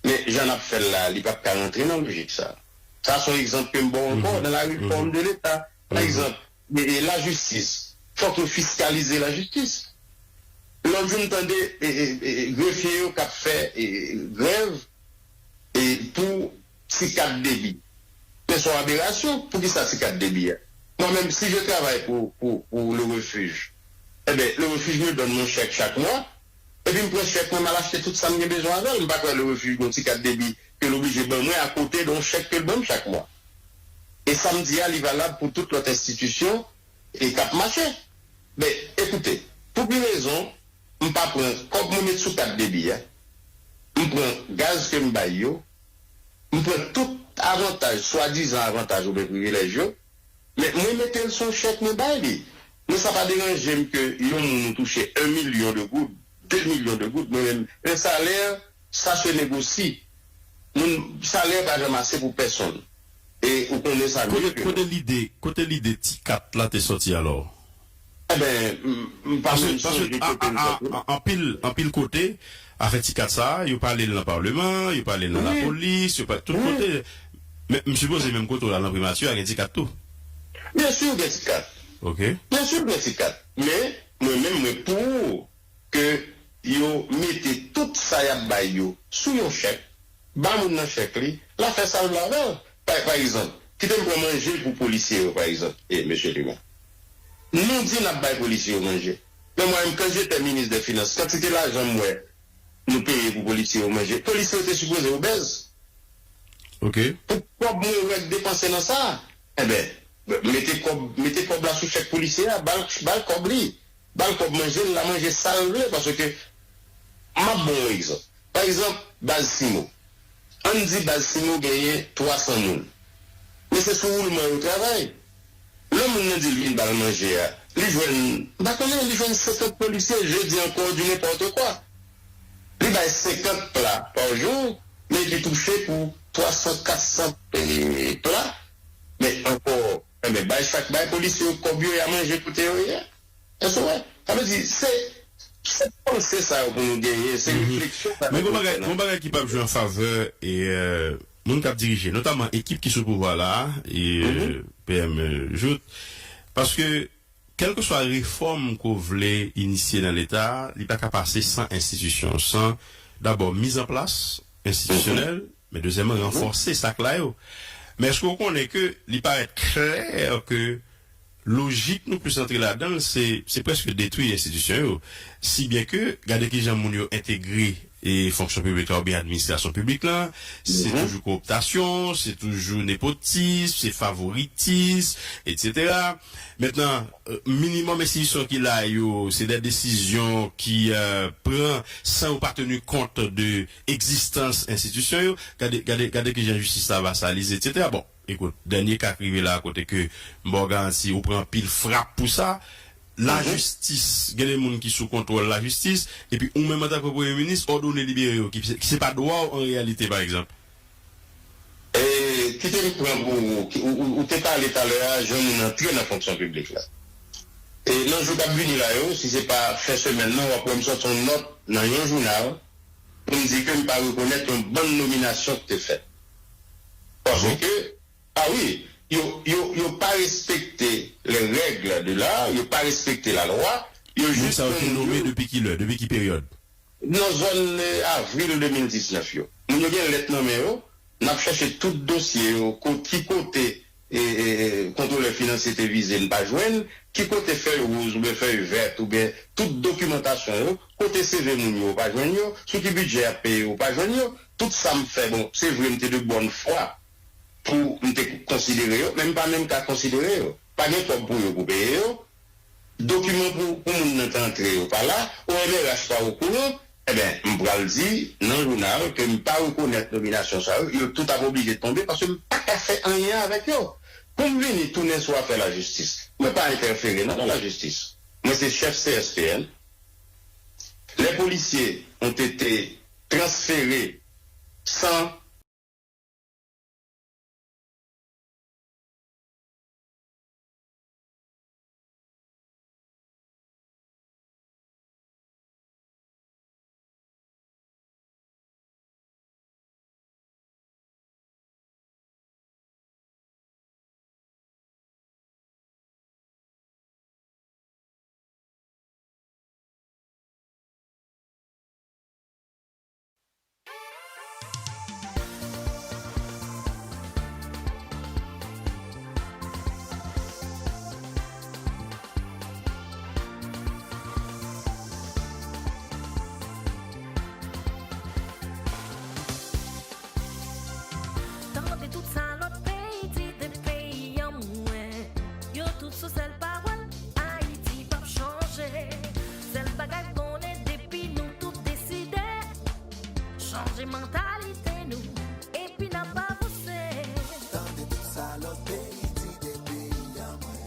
Men jan n ap fè l la, li p ap ka rantre nan lojik sa. Sa se yon egzanp ke m ba w ankò, dans la réforme de l'État. Pa egzanp, e, e, lajistis, fòk yo fiskalize lajistis. Lòt jou m tande e, e, e, grefye yo k ap fè e, grèv e, pou ti kat debi. Men se yon aberasyon. Poukisa ti kat debi a? Mwen menm, si je travay pou, pou, pou le refuge, enben, le refuge me donne mon chèque chaque mois, epi m pran chèk mwen, m al achte tout sa m gen bezwen avè l. M pa kwè le refuge gen yon ti kat debi ke l oblije ban mwen akote de yon chèk ke l ban m chak mwa. E sa m di a, li valab pou tout lòt enstitisyon e k ap mache. Men, ekoute, pou ki rezon m pa pran kòb mwen met sou kat debi a, m pran gaz ke m bay yo, m pran tout avantaj, swadizan avantaj oubyen privilèj yo, men mwen mete l sou yon chèk mwen bay li. Men sa pa deranje m ke yon moun ou touche un million de goud, deux millions de goud, mwen menm, un salaire, ça se négocie. Moun, salè pa janm ase pou pèsonn. E ou konnen sa mye ke mwen. Kote lide, kote lide ti kat la te sòti alò? Enben, m, m pa menm sonje kote l sòti. Paske anpil, anpil kote, afè ti kat sa a, yo pale l nan palman, yo pale l nan lapolis, yo pale tout kote. Men m sipoze menm kote w la nan primati a gen ti kat tou. Byen si gen ti kat. Ok. Byen si gen ti kat. Men mwen menm mwen pou ke yo mete tout sa y ap bay yo sou yon chèk, ba moun nan chèk li, l a fè sa l vle avè l. Pa, pa egzanp, kite m pran manje pou polisye yo, pa egzanp, e, mesye Lima. Nou di n ap bay polisye yo manje. Men mwen menm, quand j'étais ministre des Finances, kantite lajan m wè nou peye pou polisye yo manje, polisye yo te sipoze obèz. Ok. Pou kòb mwen wè k depanse nan sa, enben, mete kòb, mete kòb la sou chèk polisye a, ba l, ba l kòb li. Ba l kòb manje l, l a manje sa l vle, paske m ap ba w yon egzanp. Pa egzanp, baz Simo. Ann di baz Simo genyen twa san moun. Men se sou woulman yo travay. Lè moun nan di l vin ba l manje a, li jwenn, m pa konnen, li jwenn senkant polisye, je dis encore du n'importe quoi. Li bay senkant pla pa jou, men li touche pou twa san, kat san, eh, pla. Men ankò, enben, bay chak, bay polisye yo kòb yo, y a manje kote yo ye. Èske w wè? Sa vle di, se, se panse sa yo pou nou genyen, se refleksyon sa yo pou nou fè. Men gon bagay, gon bagay ki p ap jwe an favè e, euh, moun k ap dirije, notaman ekip ki sou pouvwa la a, e, euh, P M, euh, Jouthe. Paske, kèlkeswa refòm ke w vle inisye nan Leta a, li pa ka pase san enstitisyon, san dabò mizanplas enstitisyonèl, men dezyèmman, ranfòse sa k la yo. Men èske w konnen ke li parèt klè ke lojik nou plis antre ladan l, se, se prèske detwi enstitisyon yo. Si byen ke, gade kijan moun yo entegre e fonksyon piblik la oubyen administrasyon piblik la, se toujou kowoptasyon, se toujou nepotism, se favoritism, etsetera. Mentnan, euh, minimòm enstitisyon ki la yo, se de desizyon ki, euh, pran san yo pa teni kont de egzistans enstitisyon yo. Gade, gade, gade kijan jistis la vasalize, etsetera. Bon, ekout, dènye ka k rive la kote ke m ba w garanti, ou pran anpil frap pou sa. Lajistis, gen de moun ki sou kontwòl lajistis, epi ou menm antanke premye minis, òdone libere yo, ki se, ki se pa dwa w an reyalite, pa egzanp. E, kite m pran pou ou, ki, ou, ou, ou te pale talè a, jan moun antre nan fonksyon piblik la. E nan jou k ap vini la yo, si se pa fen semèn nan, w ap wè m sòti yon nòt nan yon jounal, pou m di ke m pa rekonèt yon bann nominasyon ki te fèt. Paske, ah wi, yo, yo, yo pa respekte les règles de l'art, yo pa respekte lalwa, yo jis pran moun yo. Moun sa yo te nome depi ki lè, depi ki peryòd? Nan zòn, eh, avril de mil diznèf yo. Moun yo gen lèt nan men yo, n ap chèche tout dosye yo, ko-, ki kote e, e, e, kontwolè finansye te vize, n pa jwenn, ki kote fèy woz oubyen fèy vèt oubyen tout dokimantasyon yo, kote C V moun yo, w pa jwenn yo, sou ki bidjè y ap peye, w pa jwenn yo, tout sa m fè, bon, se vre m te de bòn fwa pou m te konsidere yo, men m pa menm ka konsidere yo. Pa gen kòb pou yo pou peye yo, dokiman pou, pou moun nan te antre yo pa la, O M R H pa okouran, enben, m pral di nan jounal ke m pa rekonèt nominasyon sa yo, yo tout ap oblije tonbe paske m pa ka fè anyen avèk yo. Pou m vini tounen sou afè lajistis, mwen pa entèfere nan la lajistis. Mwen se chèf C S P N. Les policiers ont été transférés sans Tande tout sa lòt peyi di de peyi an mwen. Yo tout sou sèl pawòl. Mantalite nou, epi n ap avanse. Tande tout sa lòt peyi di de peyi a mwen.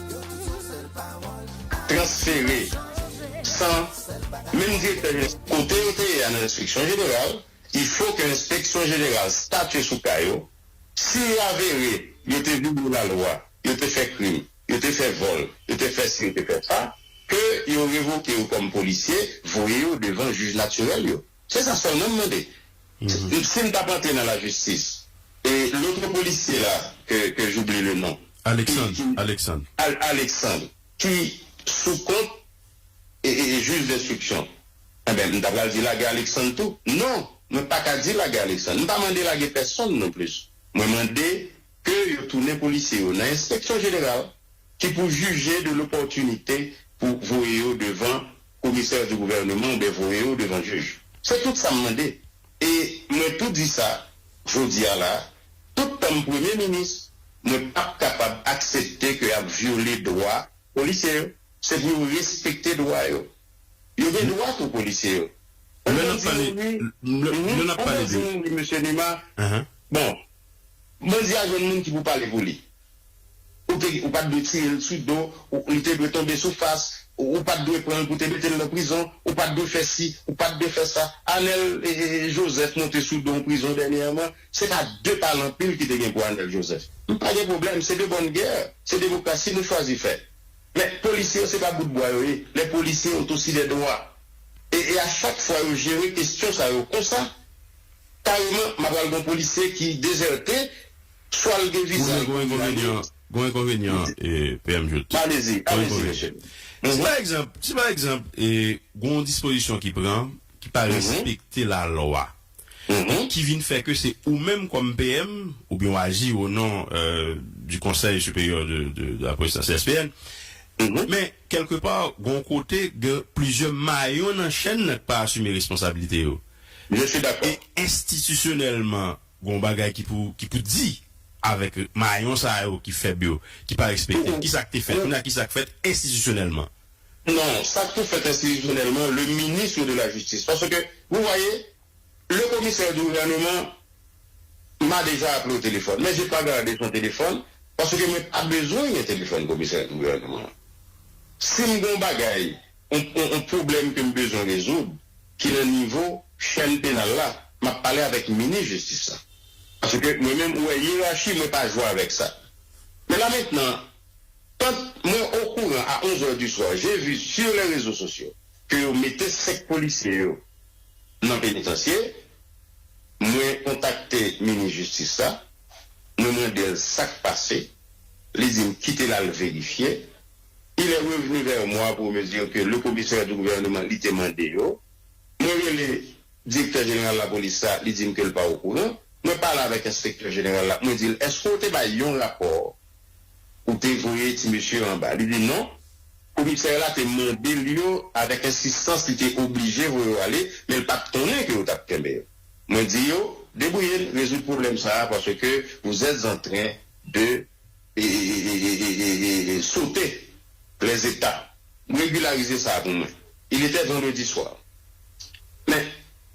Yo tout yon sèl pawòl. Transfere san menm direktè jeneral. Kote yo te ye a nan enspeksyon jeneral, il faut que enspeksyon jeneral statye sou ka yo. Si y avere yo te vyole lalwa, yo te fè krim, yo te fè vòl, yo te fè si, yo te fè sa, ke yo revoke yo kòm polisye, voye yo devan jij natirèl yo. Se sa sèlman m mande. Si m t ap antre nan lajistis, e lòt polisye la, ke, ke j'oublie le nom, Alexandre, Alexandre. Al- Alexandre, ki sou kont e, e, e jij denstriksyon, enben, m ta pral di lage Alexandre tou. Non, mwen pa ka di lage Alexandre. M pa mande lage pèsonn non plis. Mwen mande ke yo tounen polisye yo nan enspeksyon jeneral ki pou jije de lopòtinite pou voye yo devan komisè di gouvèneman oubyen voye yo devan jij. Se tout sa m mande. E mwen tou di sa, jodi a la, tout tan m premye minis, mwen p ap kapab aksepte ke y ap vyole dwa polisye yo. Se pou yo respekte dwa yo. Yo gen dwa tou polisye yo. Lè n ap pale, lè n ap pale de. Mesye Nima, bon, bandi a jwenn moun ki pou pale pou li. Ou te, ou pa t dwe tire l sou do, ou, li te dwe tonbe sou fas, ou, ou pa t dwe pran l pou te mete l nan prizon, ou pa t dwe fè si, ou pa t dwe fè sa. Anèl e, e, Joseph monte sou do yon prizon dènyèman, se pa de pale anpil ki te gen pou Anèl Joseph. M pa gen pwoblèm, se de bòn gè, se demokrasi nou chwazi fè. Men polisye yo se pa bout bwa yo ye. Les policiers ont aussi des droits. E, e a chak fwa yo jere kesyon sa yo konsa, kareman m ap al gon polisye ki dezète, swa l gen viza. Gon enkonvenyan, gon enkonvenyan, e, P M Jout. Alezi, alezi mesye. Si pa egzanp, si pa egzanp, e, gon dispozisyon ki pran, ki pa respekte lalwa, ki vin fè ke se ou menm kòm P M, oubyen w aji o non, e, du Conseil Supérieur de, de, de la Police, C S P N, men, kèlke pa, gon kote, gen plizyè mayon nan chèn nan k pa asime responsabilite yo. Je suis d'accord. E enstitisyonèlman, gon bagay ki pou, ki pou di avèk mayon sa yo ki fèb yo, ki pa respekte. Kisa k te fèt? Kounye a, kisa k fèt enstitisyonèlman? Non, sa k pou fèt enstitisyonèlman, le ministre de la Justice. Paske, vous voyez, le commissaire du gouvernement m'a déjà appelé au téléphone, mais j'ai pas gardé son téléphone, paske mwen pa bezwen gen telefòn komisè gouvènman an. Si m gen yon bagay, yon, yon, yon pwoblèm ke m bezwen rezoud, ki nan nivo chèn penal la, m ap pale avèk minis jistis la. Paske mwen menm, ou wè, yerachi, mwen pa jwe avèk sa. Men la mentnan, quand mwen okouran a onze heures du soir, j'ai vu sur les réseaux sociaux ke yo mete senk polisye yo nan penitansye, mwen kontakte minis jistis la, mwen mande l sa k pase, li di m kite l al verifye. Il est revenu vers moi pour me dire que le commissaire du gouvernement li te mande yo. Mwen rele direktè jeneral lapolis la, li di m ke l pa okouran. Mwen pale avèk enspektè jeneral la, mwen di l, èske w te bay yon rapò ou te voye ti mesye yo anba? Li di non. Komisè la te mande l yo avèk ensistans, li te oblije voye yo ale, men l pa t konnen ke yo t ap kenbe yo. Mwen di yo, debouye n, rezoud pwoblèm sa a, paske vous êtes en train de e, e, e, e, e, e, e, e, sote les étapes, regilarize sa pou mwen. Il était vendredi soir. Men,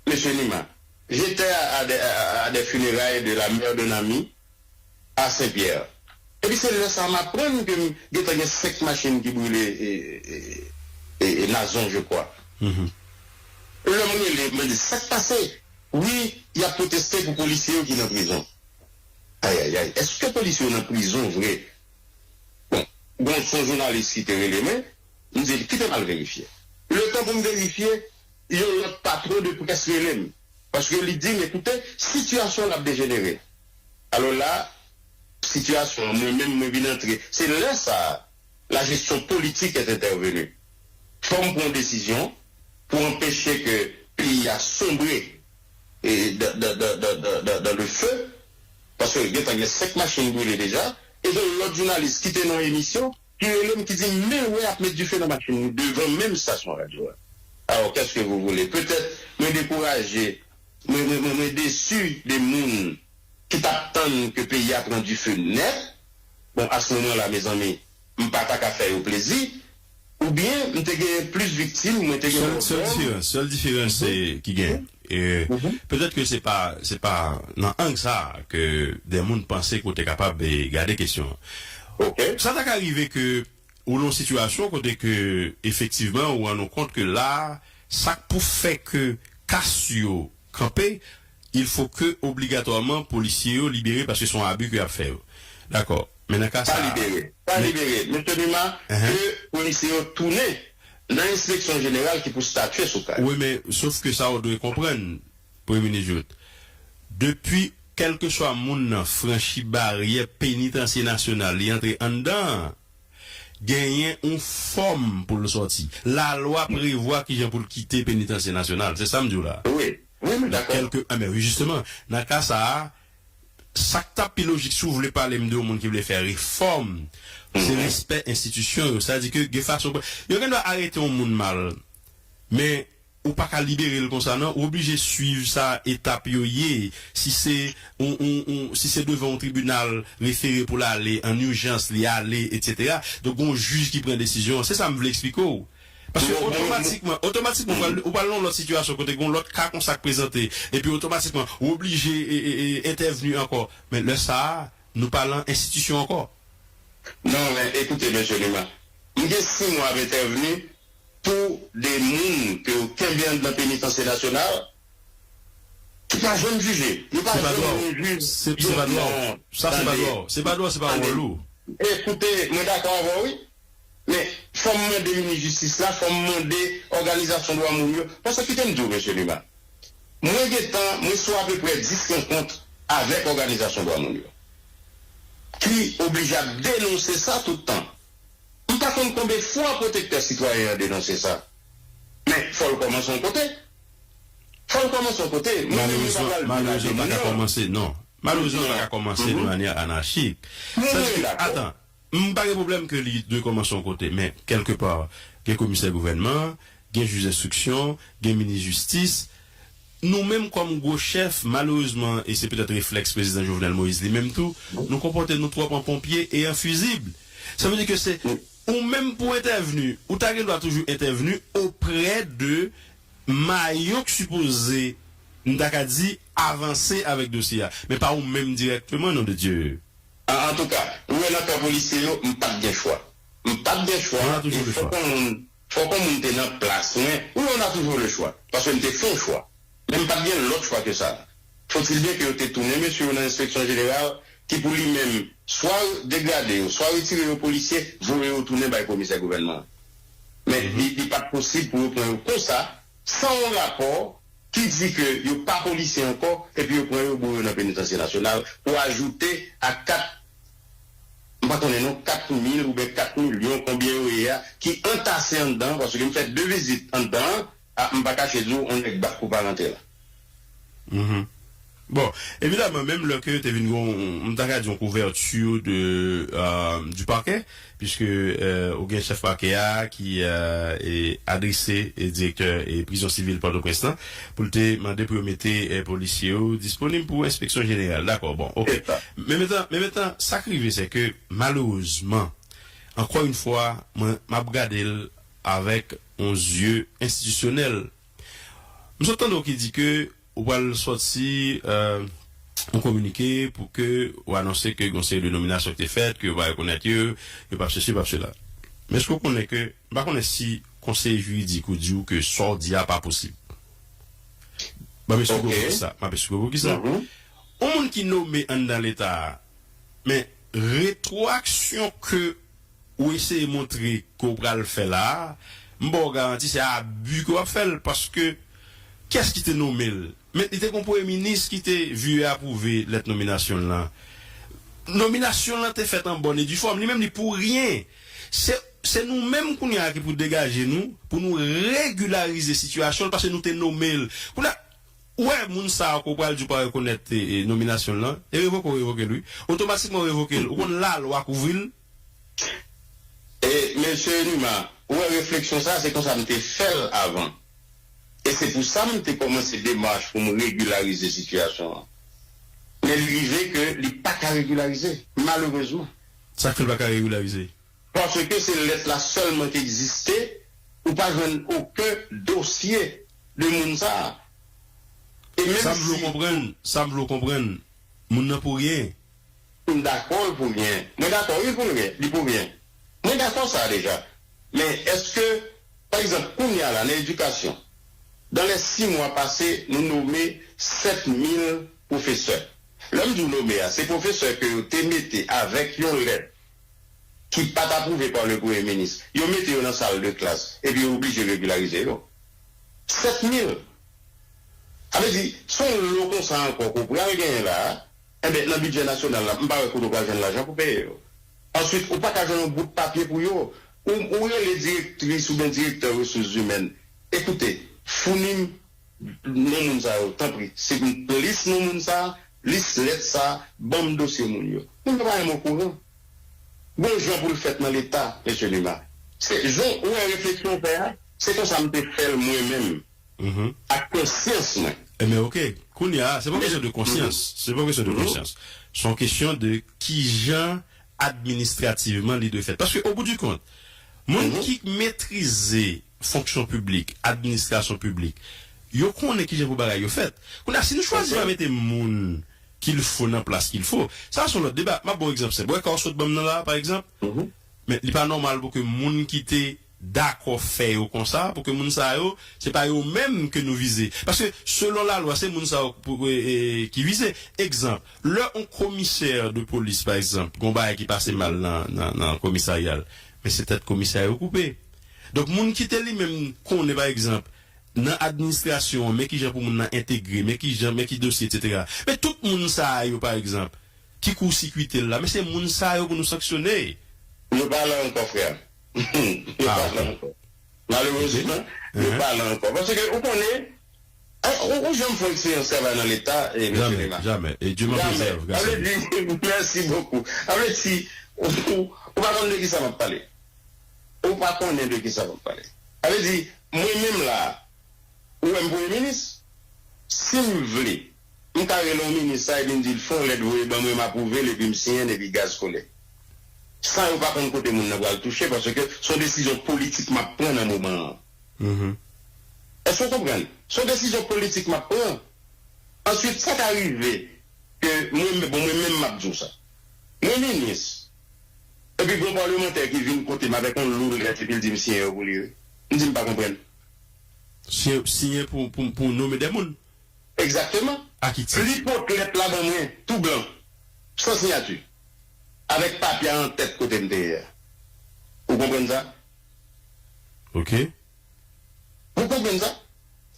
mesye Nima, j'étais à, à, des- à, à des funérailles de la mère d'un ami à Saint-Pierre. Epi se lè sa a m aprann ke m gentan gen senk machin ki brile e, e, e, e, Nazon, je crois. Lè m rele, m di, sa k pase? Wi, y ap pwoteste pou polisye yo ki nan prizon. Ayayay, èske polisye yo nan prizon vre? Bon, bon, se yon jounalis ki te rele mwen, m di l, kite m al verifye. Letan pou m verifye, yon lòt patwon de près rele m. Paske li di m, ekoute, sitiyasyon an ap dejenere. Alò la, sitiyasyon an, mwen menm, mwen vin antre. Se lè sa a, la gestion politique est intervenue. Fò m pran yon desizyon pou anpeche ke peyi a sonbre e, dans, dans, dans, dans, dans, dans le feu, paske gentan gen senk machin brile deja, e gen yon lòt jounalis ki te nan yon emisyon, ki rele m, ki di m, men wè ap met dife nan machin yo devan menm stasyon radyo a. Alors, qu'est-ce que vous voulez? Petèt mwen dekouraje, mwen, mwen, mwen, mwen desi de moun ki t ap tann ke peyi a pran dife nèt. Bon, a se moman la, mezanmi, m pa ta ka fè yo plezi, oubyen m te gen plis viktim, mwen te gen Sèl, sèl diferans, sèl diferans se ki gen. E petèt ke se pa, se pa nan ang sa a ke de moun panse ke w te kapab, e, gade kesyon an. Sa ta ka rive ke ou nan yon sitiyasyon kote ke, efektivman, ou rann ou kont ke la, sa k pou fè ke kas yo kanpe, il faut que, obligatwaman, polisye yo libere paske se yon abi ke y ap fè yo. Dakò. Men nan ka sa a, pa libere. Pa libere. Mesye Numa, ke polisye yo tounen nan enspeksyon jeneral ki pou statye sou ka yo. Wi, men sof ke sa ou dwe konprann, Premye Minis Jouthe, depi kèlkeswa moun nan franchi baryè penitansye nasyonal, li antre anndan an, genyen yon fòm pou l sòti. Lalwa prevwa kijan pou l kite penitansye nasyonal. Se sa m di w la. Wi, wi, m dakò. Kèlke, a, men wi, jisteman, nan ka sa a, sa k t ap pi lojik, si w vle pale m de yon moun ki vle fè refòm, se respè enstitisyon yo. Sa di ke gen fason, yo gen dwa arete yon moun mal, men ou pa ka libere l konsa, non. Ou oblije swiv sa etap yo ye. Si se, on, on, on, si se devan yon tribinal refere pou l ale, an ijans, li ale, etsetera. Donk, gon jij ki pran desizyon an. Se sa m vle eksplike w. Paske otomatikman, otomatikman, ou pral, ou pral nan yon lòt sitiyasyon kote gen yon lòt ka konsa k prezante, epi otomatikman, ou oblije, e, e, e, entèvni ankò. Men lè sa a, nou pa lan enstitisyon ankò. Non, men ekoute, mesye Numa, m gen sis mwa ap entèvni pou de moun ke yo kenbe anndan penitansye nasyonal, ki pa janm jije. Yo pa janm gen jij. Se, se pa dwa w. Sa se pa dwa w. Se pa dwa w, se pa wòl ou. Ekoute, mwen dakò avè w, wi. Men, fò m mande minis jistis la, fò m mande òganizasyon dwa moun yo. Paske kite m di w, mesye Numa, mwen gentan, mwen sou apeprè dis rankont avèk òganizasyon dwa moun yo ki oblije ap denonse sa tout tan. M pa konn konbyen fwa pwotektè sitwayen an denonse sa. Men, fò l kòmanse yon kote. Fò l kòmanse yon kote. Mwen menm, mwen pa pral di la de moun nan. Malerezman, malerezman, l pa ka kòmanse, non. Malerezman, l pa ka kòmanse de manyè anachik. Sa di ke, atan, m pa gen pwoblèm ke li dwe kòmanse yon kote, men kèlkepa, gen komisè gouvènman, gen jij enstriksyon, gen minis jistis. Nou menm kòm gwo chèf, malerezman, e se petèt reflèks prezidan Jovenel Moïse li menm tou, nou konpòte nou twòp an ponpye e an fizib. Sa vle di ke se ou menm pou entèvni, ou ta gen dwa toujou entèvni oprè de mayon k sipoze, m ta ka di, avanse avèk dosye a, men pa ou menm dirèkteman, non de Dye. An, antouka, ou wè nan kan polisye yo, m pa t gen chwa. M pa t gen chwa, e fòk yon moun, fòk yon moun te nan plas mwen. Wi, on a toujours le choix, paske m te fè yon chwa. Men m pa t gen lòt chwa ke sa. Faut-il bien ke yo te tounen mesye yo nan enspeksyon jeneral, ki pou li menm, swa degrade yo, swa retire yo polisye, voye yo tounen bay komisè gouvènman an. Men li, li pa t posib pou yo pran yo konsa, san yon rapò ki di ke yo pa polisye ankò, epi yo pran yo, boure yo nan penitansye nasyonal, pou ajoute a kat, m pa konnen non, kat mil oubyen kat milyon, konbyen yo ye a, ki antase anndan, paske m fè de vizit anndan an, a, m pa kache di w, on nèg bak ou pa rantre la. Bon, evidaman, menm lè ke te vin gon, m ta ka di yon kouvèti de, euh, du parquet, puisque, euh, ou gen chèf pakè a ki, euh, e adrese, e direktè, e prizon sivil Pòtoprens lan, pou l te mande pou yo mete, e, polisye yo disponib pou enspeksyon jeneral. Dakò, bon, oke. Men mentan, men mentan, sa k rive, se ke, malerezman, ankò yon fwa, mwen, m ap gade l avèk yon zye enstitisyonèl. M sot tande w ki di ke ou pral sòti, euh, yon kominike pou ke ou anonse ke gen yon seri de nominasyon ki te fèt, ke yo pa rekonèt yo, yo p ap sesi, p ap sela. Men èske w konnen ke, m pa konnen si konseye jiridik ou di w ke sa w di a pa posib. M ap esplike w poukisa. M ap esplike w poukisa. Yon moun ki nome anndan Leta a, men retwoaksyon ke ou eseye montre ke w pral fè la a, m ba w garanti se abi ke w ap fè l, paske kiyès ki te nome l? Men li te gen yon premye minis ki te vire apwouve lèt nominasyon l lan. Nominasyon l lan te fèt an bòn e di fòm, li menm li pou ryen. Se, se nou menm kounye a ki pou degaje nou, pou nou regilarize sitiyasyon l, paske nou te nome l. Kounye a, ou wè moun sa a ke w pral di w pa rekonèt, e, e, nominasyon l lan, e revoke w revoke l, wi. Otomatikman w revoke l. Ou konn lalwa kouvri l. E, mesye Numa, ou wè refleksyon sa a, se konsa m te fè l avan. E se pou sa m te kòmanse demach pou m regilarize sitiyasyon an. Men li rive ke li pa ka regilarize, malerezman. Sa k fè l pa ka regilarize? Paske se lèt la sèlman ki egziste, ou pa jwenn okenn dosye de moun sa a. E menm si. Sa m vle w konprann, sa m vle w konprann, moun nan pou ryen. M dakò l pou ryen. Mwen dakò wi pou ryen, li pou ryen. Mwen dakò sa deja. Men èske, pa egzanp, kounye a la, nan edikasyon, dans les six mois passés, nou nome sèt mil pwofesè. Lè m di w nome a, se pwofesè ke yo te mete avèk yon lèt ki pa t apwouve pa le premye minis. Yo mete yo nan sal de klas, epi yo oblije regilarize yo. Sèt mil. Sa vle di, se yon lo konsa ankò ke w pral genyen la a, enben, nan bidjè nasyonal la, m pa wè kote w pral jwenn lajan pou peye yo. Answit, ou pa ka jwenn yon bout papye pou yo. Ou, ou rele direktris oubyen direktè resous imèn. Ekoute, founi m non moun sa yo, tanpri. Si m plis non moun sa, lis lèt sa, ban m dosye moun yo. Moun yo pa menm okouran. Gon jan pou l fèt nan Leta, mesye Lima. Se jan ou wè refleksyon w fè a, se konsa m te fè l mwen menm. Ak konsyans mwen. Ebyen, oke. Kounye a, se pa kesyon de konsyans. Se pa kesyon de konsyans. Se yon kesyon de kijan administrativman li dwe fèt. Paske, au bout du compte, moun ki metrize fonksyon piblik, administrasyon piblik, yo konnen kijan pou bagay yo fèt. Kounye a, si nou chwazi pa mete moun qu'il faut nan plas qu'il faut, sa se yon lòt deba. M ap ba w egzanp senp. Ou wè ka w sot ban m nan la a, pa egzanp? Men li pa nòmal pou ke moun ki te dakò fè yo konsa, pou ke moun sa yo, se pa yo menm ke nou vize. Paske selon lalwa, se moun sa yo pou, e, e, ki vize. Egzanp, lè yon komisè de polis, pa egzanp, gon bagay ki pase mal nan, nan, nan komisarya l, men se tèt komisè a yo koupe. Donk, moun ki te li menm konnen, pa egzanp, nan administrasyon an, men kijan pou moun nan entegre, men kijan, men ki dosye, etsetera. Men tout moun sa yo, pa egzanp, ki koursikite l la, men se moun sa yo pou nou sanksyone. Yo pa la ankò, frè. Yo pa la ankò. Malerezman, yo pa la ankò. Paske ou konnen, eh, ou, ou janm fè eksperyans travay nan Leta, e mesye Lema? Jamè, jamè. E Dye mwen prezève. Sa vle di, mèsi bokou. Sa vle di, ou, ou, ou pa konn de kisa m ap pale. Ou pa konnen de kisa m ap pale. Sa vle di, mwen menm la, ou wè m premye minis? Si m vle, m ka rele yon minis sa epi m di l fè yon lèt voye ban mwen, m apwouve l epi m siyen l epi gaz kolè. San yo pa konn kote moun nan pral touche, paske se yon desizyon politik m ap pran nan moman an. Èske w konprann? Se yon desizyon politik m ap pran. Answit, sa ka rive ke mwen, bon, mwen menm m ap di w sa. Mwen minis, epi gon palmantè ki vin kote m avèk yon lo lèt epi l di m siyen yo pou li, wi. M di m pa konprann. Siyen, siyen pou, pou, pou nome de moun. Egzakteman. Ak ki tit? Li pot lèt la ban mwen, tou blan, san siyati, avèk papye a an tèt kote m te ye a. Ou konprann sa? Oke. Ou konprann sa?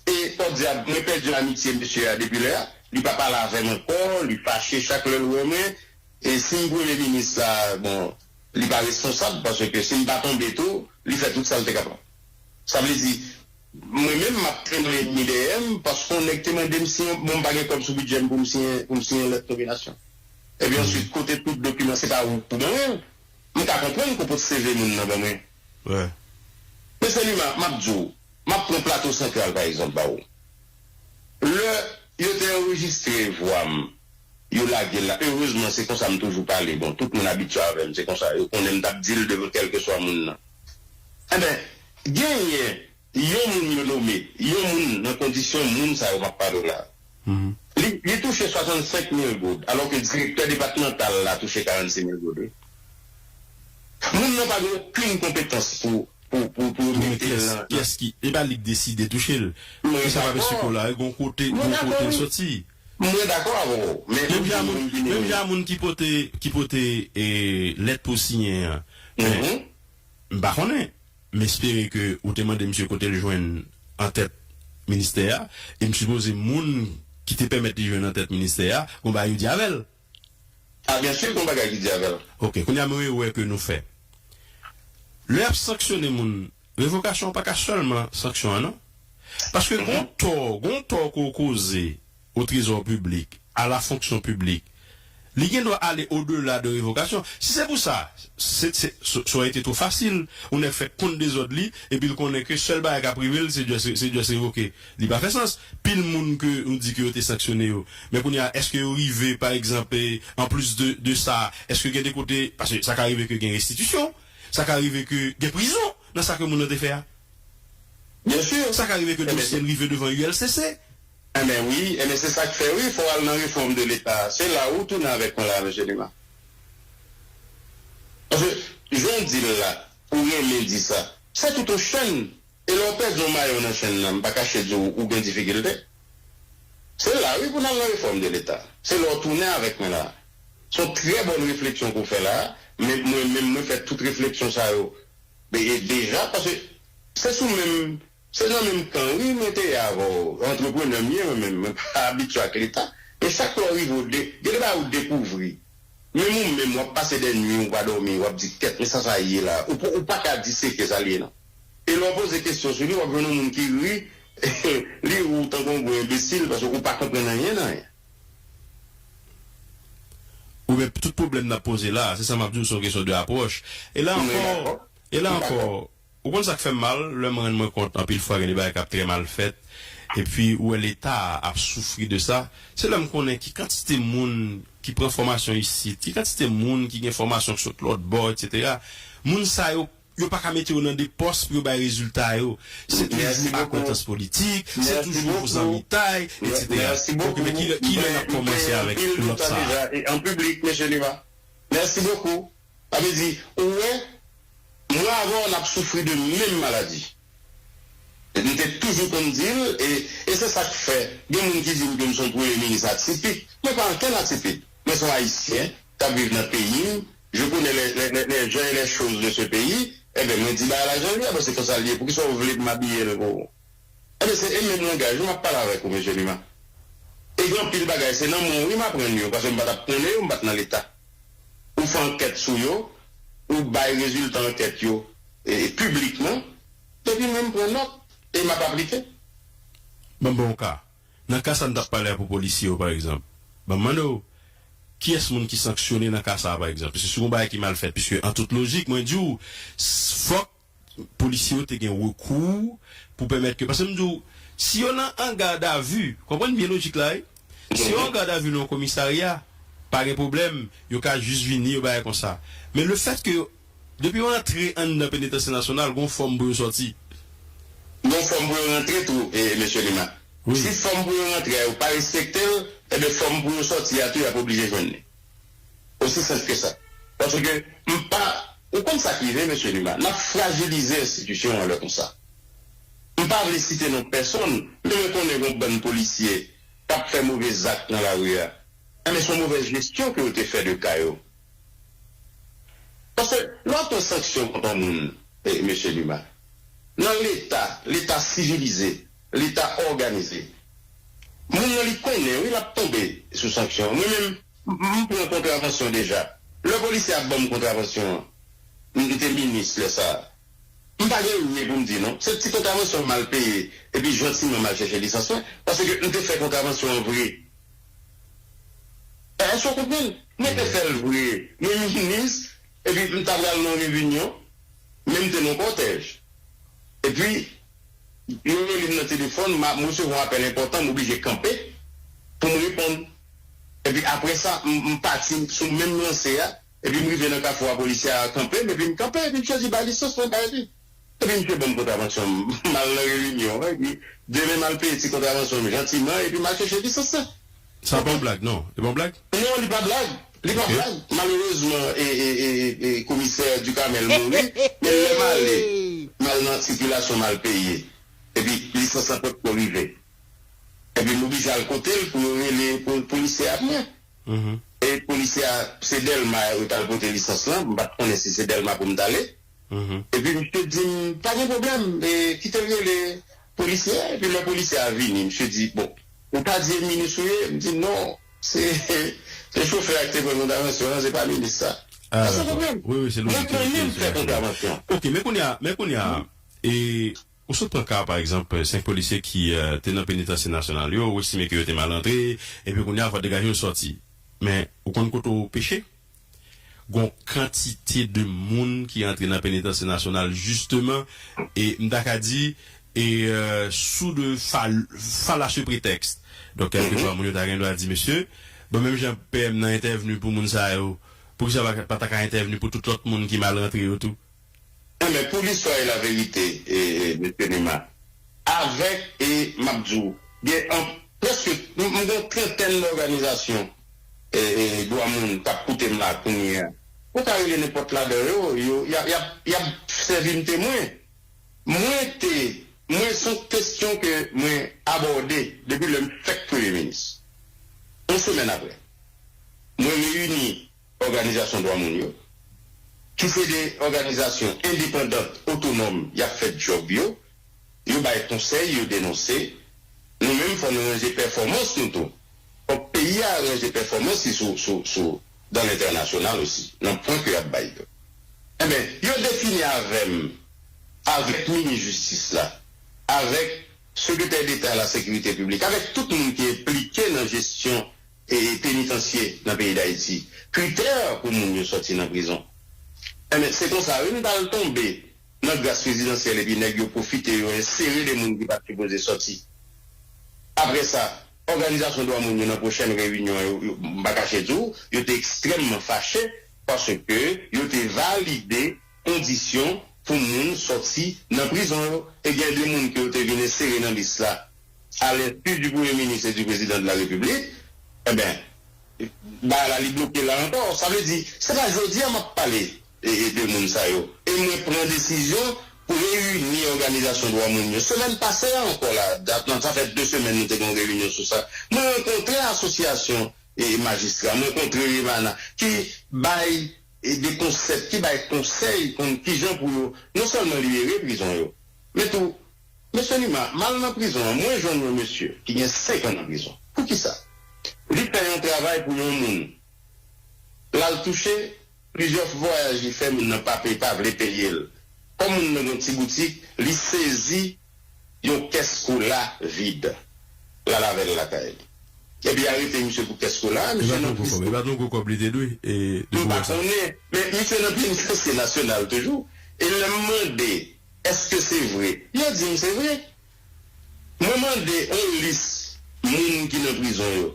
E, pòdyab, mwen pèdi amitye mesye a depi lè a. Li pa pale avè m ankò, li fache chak lè l wè mwen. E si m premye minis la, bon, li pa responsab, paske si m pa tonbe tou, li fè tout sa l te kapab. Sa vle di, mwen menm, m ap trennen lènmi dèyè m, paske yon nèg te mande m siyen, bon, m pa gen kòb sou bidjè m pou m siyen, pou m siyen lèt nominasyon. Epi answit, kote tout dokiman, se pa ou pou ban mwen. M ka konprann ke w pot C V moun nan ban mwen. Mesye Lima, m ap di w, m ap pran Plato Santral, pa egzanp, ba w. Lè yo te anrejistre vwa m, yo lage l la. Erezman, se konsa m toujou pale. Bon, tout moun abitye avè m, se konsa. Yo konnen m t ap di l devan kèlkeswa moun nan. Enben, genyen yon moun yo nome, yon moun nan kondisyon moun sa yo m ap pale w la. Li, li touche swasannsenk mil goud, alò ke direktè depatmantal la touche karannsis mil goud, wi. Moun nan pa gen okenn konpetans pou, pou, pou, pou yo mete l nan. Kiyès ki, e pa li k deside touche l. Mwen dakò. Sa pa mesye Kola, gon kote, gon kote l soti. Mwen dakò avè w, men menm jan moun, menm jan moun ki pote, ki pote, e, lèt pou siyen an. Men, m pa konnen. M espere ke ou te mande misye kote l jwenn antèt ministè a, e m sipoze moun ki te pèmèt li jwenn antèt ministè a, gon bagay yo di avè l. A, byen si, gon bagay ki di avè l. Oke, kounye a men yon erè ke nou fè. Lè y ap sanksyone moun, revokasyon an pa ka sèlman sanksyon an, non. Paske gon tò, gon tò ke w koze, au trésor public, à la fonction publique, li gen dwa ale odela de revokasyon. Si se pou sa, se, se, sa, sa ete two fasil, yon nèg fèk konn dezòd li, epi l konnen ke sèl bagay k ap rive l, se just, se just revoke. Li pa fè sans. Pil moun ke nou di ke yo te sanksyone yo. Men kounye a, èske yo rive, pa egzanp, e, anplis de, de sa, èske gen de kote, paske sa ka rive ke gen restitisyon, sa ka rive ke gen prizon nan sa ke moun nan te fè a. Byen si. Sa ka rive ke dosye l rive devan U L C C. Enben wi, enben se sa k fè wi, fò w al nan refòm de Leta. Se la ou tounen avèk mwen la, mesye Nima. Paske, jan w di l la, ou renmen di sa. Se tout yon chenn. E lè w pèdi yon mayon nan chenn nan, m pa kache di w, ou gen difikilte. Se la wi pou n al nan refòm de Leta. Se lè w tounen avèk mwen la. Se yon trè bòn refleksyon ke w fè la, men mwen menm mwen fè tout refleksyon sa yo. E, e deja, paske se sou menm, se nan menm kan wi mwen te ye avè w, antreprenè m ye mwen menm, mwen pa abitye ak Leta. Men chak lè w rive w de, gen de bagay ou dekouvri. Menm ou menm, w ap pase dè nwi, ou pa dòmi, w ap di, kèt, men sa sa ye la? Ou, p- ou pa ka diseke sa l ye, non. E lè w poze kesyon sou li, w ap jwenn yon moun ki ri, li ri w tankou yon gwo enbesil, paske ou pa konprann anyen nan anyen. Ou men, tout pwoblèm n ap poze la, se sa m ap di w, se yon kesyon de apwòch. E la ankò, e la ankò, Ou konn sa k fè m mal? Lè m rann mwen kont, anpil fwa, gen de bagay k ap trè mal fèt. Epi, ou wè Leta a ap soufri de sa. Se lè m konnen ki kantite moun ki pran fòmasyon isit, ki kantite moun ki gen fòmasyon k sot lòt bò, etsetera. Moun sa yo, yo pa ka mete yo nan de pòs pou yo bay rezilta yo. Se toujou akwentans politik, se toujou zanmitay, etsetera. Oke, men kilè, kilè n ap kòmanse avèk lòt sa a? An piblik, mesye Nima. Mèsi bokou. Sa vle di, ou wè, mwen avè w n ap soufri de menm maladi. M te toujou konn di l, e, e se sa k fè, gen moun ki di m ke m se yon premye minis atipik. Mwen pa ankenn atipik. Mwen se yon Ayisyen k ap viv nan peyi m. Je connais les, les, les, les gens et les choses de ce pays. Enben, mwen di bagay la jan l ye, paske konsa l ye. Poukisa w vle m abiye l pou ou? Ebyen, se e menm langaj wi m ap pale avèk ou, mesye Nima. E gen anpil bagay, se nan men w wi m aprann yo, paske m pa t ap konnen yo, m pa t nan Leta. Ou fè ankèt sou yo, ou bay rezilta ankèt yo e, e, piblikman, epi mwen m pran nòt e m ap aplike. Ban m ba w yon ka. Nan ka sa n t ap pale a pou polisye yo, pa egzanp, ban m mande w, kiyès moun ki sanksyone nan ka sa a, pa egzanp? Piske si gon bagay ki mal fèt, piske an tout lojik, mwen di w, s- fòk polisye yo te gen rekou pou pèmèt ke, paske m di w, si yo nan an gadavi, konprann byen lojik la wi, si yo an gadavi nan yon komisarya, pa gen pwoblèm, yo ka jis vini, yo bagay konsa. Men lefètke yo, depi yo antre anndan penitansye nasyonal, gon fòm pou yo sòti. Gon fòm pou yo rantre tou, e, mesye Nima. Si fòm pou yo rantre a, yo pa respekte l, ebyen fòm pou yo sòti a tou, y ap oblije jwenn li. Osi senp ke sa. Paske m pa, ou konn sa k rive, mesye Nima, n ap frajilize enstitisyon an lè konsa. M pa vle site non pèsonn, men mwen konnen gon bann polisye k ap fè move zak nan lari a. Enben, se yon movèz jesyon ke yo te fè de ka yo. Paske lè w ap pran sanksyon kont yon moun, e, mesye Nima, nan Leta, Leta sivilize, Leta òganize, moun nan li konnen wi l ap tonbe sou sanksyon an. Mwen menm, m m pran kontravansyon deja. Lè polisye a ap ban m kontravansyon an, m m te minis lè sa a. M pa gen rye pou m di non. Se ti kontravansyon m al peye, epi jantiman m al chèche lisans mwen, paske m te fè kontravansyon an vre. Èske w konprann? Mwen te fè l vre. Mwen minis, epi m ta pral nan yon reyinyon, men m te nan yon kòtèj. Epi, yo rele m nan telefòn, m a- m resevwa yon apèl enpòtan, m oblije kanpe pou m reponn. Epi apre sa, m m pati sou menm lanse a, epi m rive nan kafou a, polisye a kanpe m, epi m kanpe, epi misye di, "Bay lisans mwen, bay li." Epi misye ban m kontravansyon, m al nan reyinyon an, epi demen m al peye ti kontravansyon m jantiman, epi m al chèche lisans lan. Sa pa yon blag, non. Li pa yon blag? Non, li pa blag. Li pa blag. Malerezman, e, e, e, e, komisè Ducamel mouri, men lè m ale, m al nan sikilasyon m al peye. Epi lisans lan potko rive. Epi m oblije al kote l pou yo rele pou polisye a pou mwen. E polisye a, se Dèlma yo t al pote lisans lan, m pa t konnen si se Dèlma pou m t ale. Epi misye di m, "Pa gen pwoblèm, e, kite l rele polisye a." Epi lè polisye a vini, misye di, "Bon, ou pa di e minis ou ye?" M di, "Non, se, se chofè a ki te pran kontravansyon an, se pa minis sa." Sa se pwoblèm. Mwen konnen m fè kontravansyon. Oke, men kounye a, men kounye a, e, ou sot pran ka, pa egzanp, senk polisye ki te nan penitansye nasyonal yo, ou estime ke yo te mal antre, epi kounye a, fò w degaje yo sòti. Men, ou konn kote w peche? Gon kantite de moun ki antre nan penitansye nasyonal jisteman, e m ta ka di, e sou de fal- falache pretèks. Donk kèlkeswa moun yo ta gen dwa di, mesye, bon, menm jan PM nan entèvni pou moun sa yo, poukisa pa pa ta ka entèvni pou tout lòt moun ki mal rantre yo tou? Enben, pou listwa e laverite, e, e, mesye Nima, avèk, e, m ap di w, gen an prèske, m, m gen yon trantèn òganizasyon e, e, dwa moun k ap koute m la kounye a. Ou ka rele nenpòt ladan yo, yo, y ap, y ap, y ap sèvi m temwen. Mwen te, mwen se yon kesyon ke mwen abòde depi lè m fèk premye minis. Yon semèn apre, mwen reyini òganizasyon dwa moun yo, ki se de òganizasyon endepandant, otonòm, y ap fè djòb yo, yo bay konsèy, yo denonse. Nou menm, fò nou ranje pèfòmans nou tou. Fòk peyi a ranje pèfòmans li sou, sou, sou, dans l'international aussi, nan pwen ke y ap bay yo. Enben, yo defini avè m, avèk minis jistis la, avèk sekretè deta la sekirite piblik, avèk tout moun ki enplike nan jesyon e, e penitansye nan peyi Dayiti, kritè pou moun yo sòti nan prizon. Enben, se konsa, wi, m t al tonbe nan gras prezidansyèl epi nèg yo pwofite, yo ensere de moun ki pa t sipoze sòti. Apre sa, òganizasyon dwa moun yo nan pwochèn reyinyon yo, yo, m pa kache di w, yo te ekstrèmman fache paske yo te valide kondisyon pou moun sòti nan prizon yo. E gen de moun ke yo te vin ensere nan lis la, à l'insu du Premier ministre et du Président de la République, enben, bagay la li bloke la ankò. Sa vle di, se pa jodi a m ap pale e, e de moun sa yo. E mwen pran desizyon pou reyini òganizasyon dwa moun yo. Semèn pase a ankò la, dat nan sa fè de semèn nou te gen yon reyinyon sou sa. Mwen rankontre asosyasyon e majistra, mwen rankontre Remana ki bay e de konsèp, ki bay konsèy konn kijan pou yo non sèlman libere prizon yo, men tou, mesye Nima, m al nan prizon an, mwen jwenn yon mesye ki gen senk an nan prizon. Poukisa? Li fè yon travay pou yon moun. L al touche, plizyè vwayaj li fè, moun nan pa peye, pa vle peye l. Kòm moun nan gen yon ti boutik, li sezi yon kès kola vid. L al avè l lakay li. Epi arete misye pou kès kola a, misye nan prizon. E pa t yon gwo kòb li te dwe, e, de gwo sa. M pa konnen, men misye nan penitansye nasyonal toujou. E lè m mande, èske se vre? Yo di m se vre. Mwen mande yon lis moun ki nan prizon yo.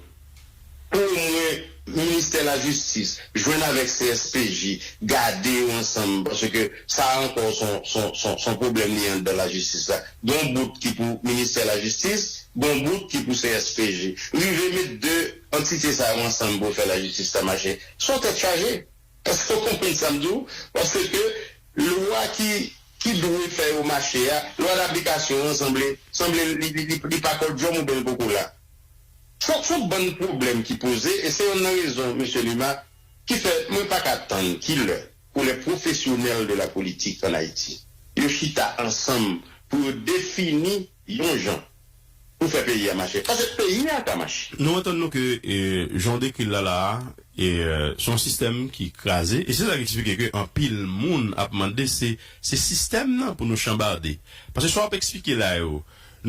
Pou mwen, ministè lajistis jwenn avèk C S P J, gade yo ansanm, paske sa ankò se yon, se yon, se yon, se yon pwoblèm li anndan lajistis la. Gon bout ki pou ministè lajistis, gon bout ki pou C S P J. Rive met de antite sa yo ansanm pou fè lajistis la mache. Se yon tèt chaje. Èske w konprann sa m di w? Paske lwa ki, ki dwe fè yo mache a, lwa daplikasyon an sanble, sanble li, li, li, li pa kòdjòm oubyen l poko la. Se, se yon bann pwoblèm ki poze, e se youn nan rezon, mesye Nima, ki fè mwen pa ka tann kilè pou les professionnels de la politique en Haïti, yo chita ansanm pou yo defini yon jan pou fè peyi a mache. Paske peyi a ka mache. Nou antann nou ke, e, jan w dekri l la la a, e, e, se yon sistèm ki kraze, e se sa k eksplike ke anpil moun ap mande se, se sistèm nan pou nou chanbade. Paske sa w ap eksplike la yo,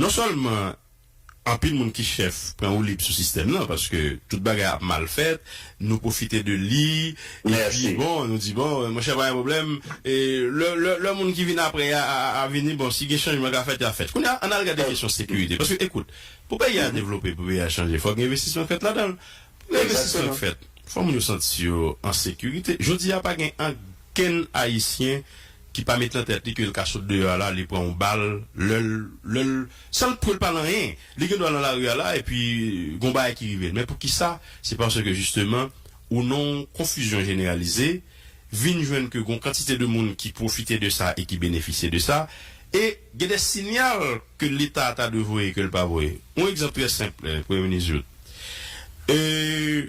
non sèlman anpil moun ki chèf pran woulib sou sistèm nan, paske tout bagay ap mal fèt, nou pwofite de li, epi bon, nou di, bon, monchè, pa gen pwoblèm, e lè, lè, lè moun ki vin apre a, a, a, a vini, bon, si gen chanjman k ap fèt, y ap fèt. Kounye a, ann al gade kesyon sekirite. Paske, ekout, pou peyi a devlope, pou peyi a chanje, fòk gen envestisman k fèt ladan l. Pou gen envestisman k fèt, fò moun yo santi yo an sekirite. Jodi a, pa gen ankenn Ayisyen ki pa met nan tèt li ke l ka sot deyò a la, li pran yon bal, lè l, lè l, san l, pou l pa l anyen. Li gen dwa nan lari a la, epi gon bagay ki rive l. Men poukisa? Se paske, jisteman, ou nan yon konfizyon jeneralize, vin jwenn ke gon kantite de moun ki pwofite de sa e ki benefisye de sa, e gen de siyal ke Leta ta dwe voye ke l pa voye. Yon egzanp trè senp, eh, Premye Minis Jout. Eh,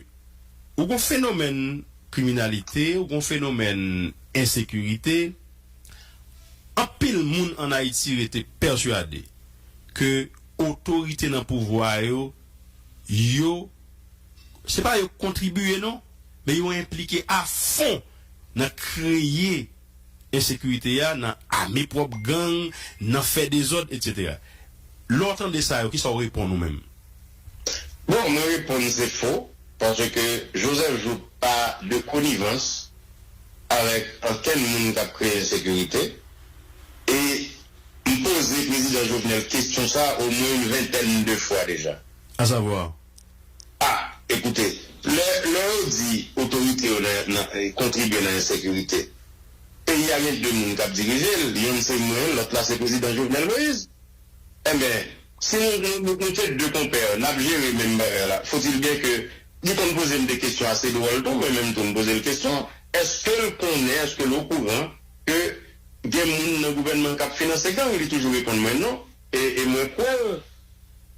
ou gon fenomèn kriminalite, ou gon fenomèn ensekirite, anpil moun ann Ayiti rete pèswade ke otorite nan pouvwa yo, yo, se pa yo kontribiye non, men yo enplike a fon nan kreye ensekirite a, nan ame pwòp gang, nan fè dezòd, etsetera. Lè w tande sa yo, kisa w reponn ou menm? Bon, mwen reponn se fo, paske Joseph Jouthe pa de konivans avèk ankenn moun k ap kreye ensekirite, e m poze prezidan Jovenel kesyon sa omwen yon ventèn de fwa deja. A savwa? A, ekoute, lè, lè yo di otorite yo nan, nan, kontribye nan ensekirite, peyi a gen de moun k ap dirije l, youn se mwen, lòt la se prezidan Jovenel Moïse. Enben, Si nou, nou, nou, nou se de konpè, n ap jere menm bagay la, faut-il bien que li konn poze m de kesyon ase dwòl tou, mwen menm tou m poze l kesyon, èske l konnen, èske l okouran ke gen moun nan gouvènman k ap finanse gang? Li toujou reponn mwen non, e, e mwen kwè l,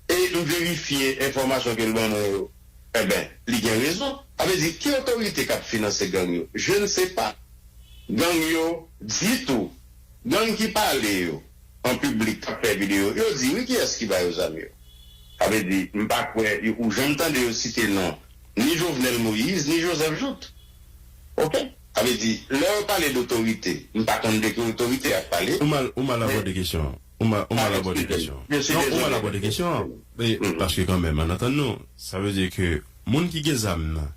e m verifye enfòmasyon ke l ban mwen yo. Enben, li gen rezon. Sa vle di, ki otorite k ap finanse gang yo? Je ne sais pas. Gang yo di tou, gang ki pale yo an piblik, k ap fè videyo, yo di wi kiyès ki ba yo zam yo. Sa vle di, m pa kwè yo, ou janm tande yo site non ni Jovenel Moïse, ni Joseph Jouthe. Oke? Sa vle di, lè yo pale dotorite, m pa konn de ki otorite y ap pale. Ou mal, ou mal abòde kesyon an. Ou mal, ou mal abòde kesyon an. Non, ou mal abòde kesyon an. E, paske kanmenm, ann antann nou, sa vle di ke moun ki gen zam nan,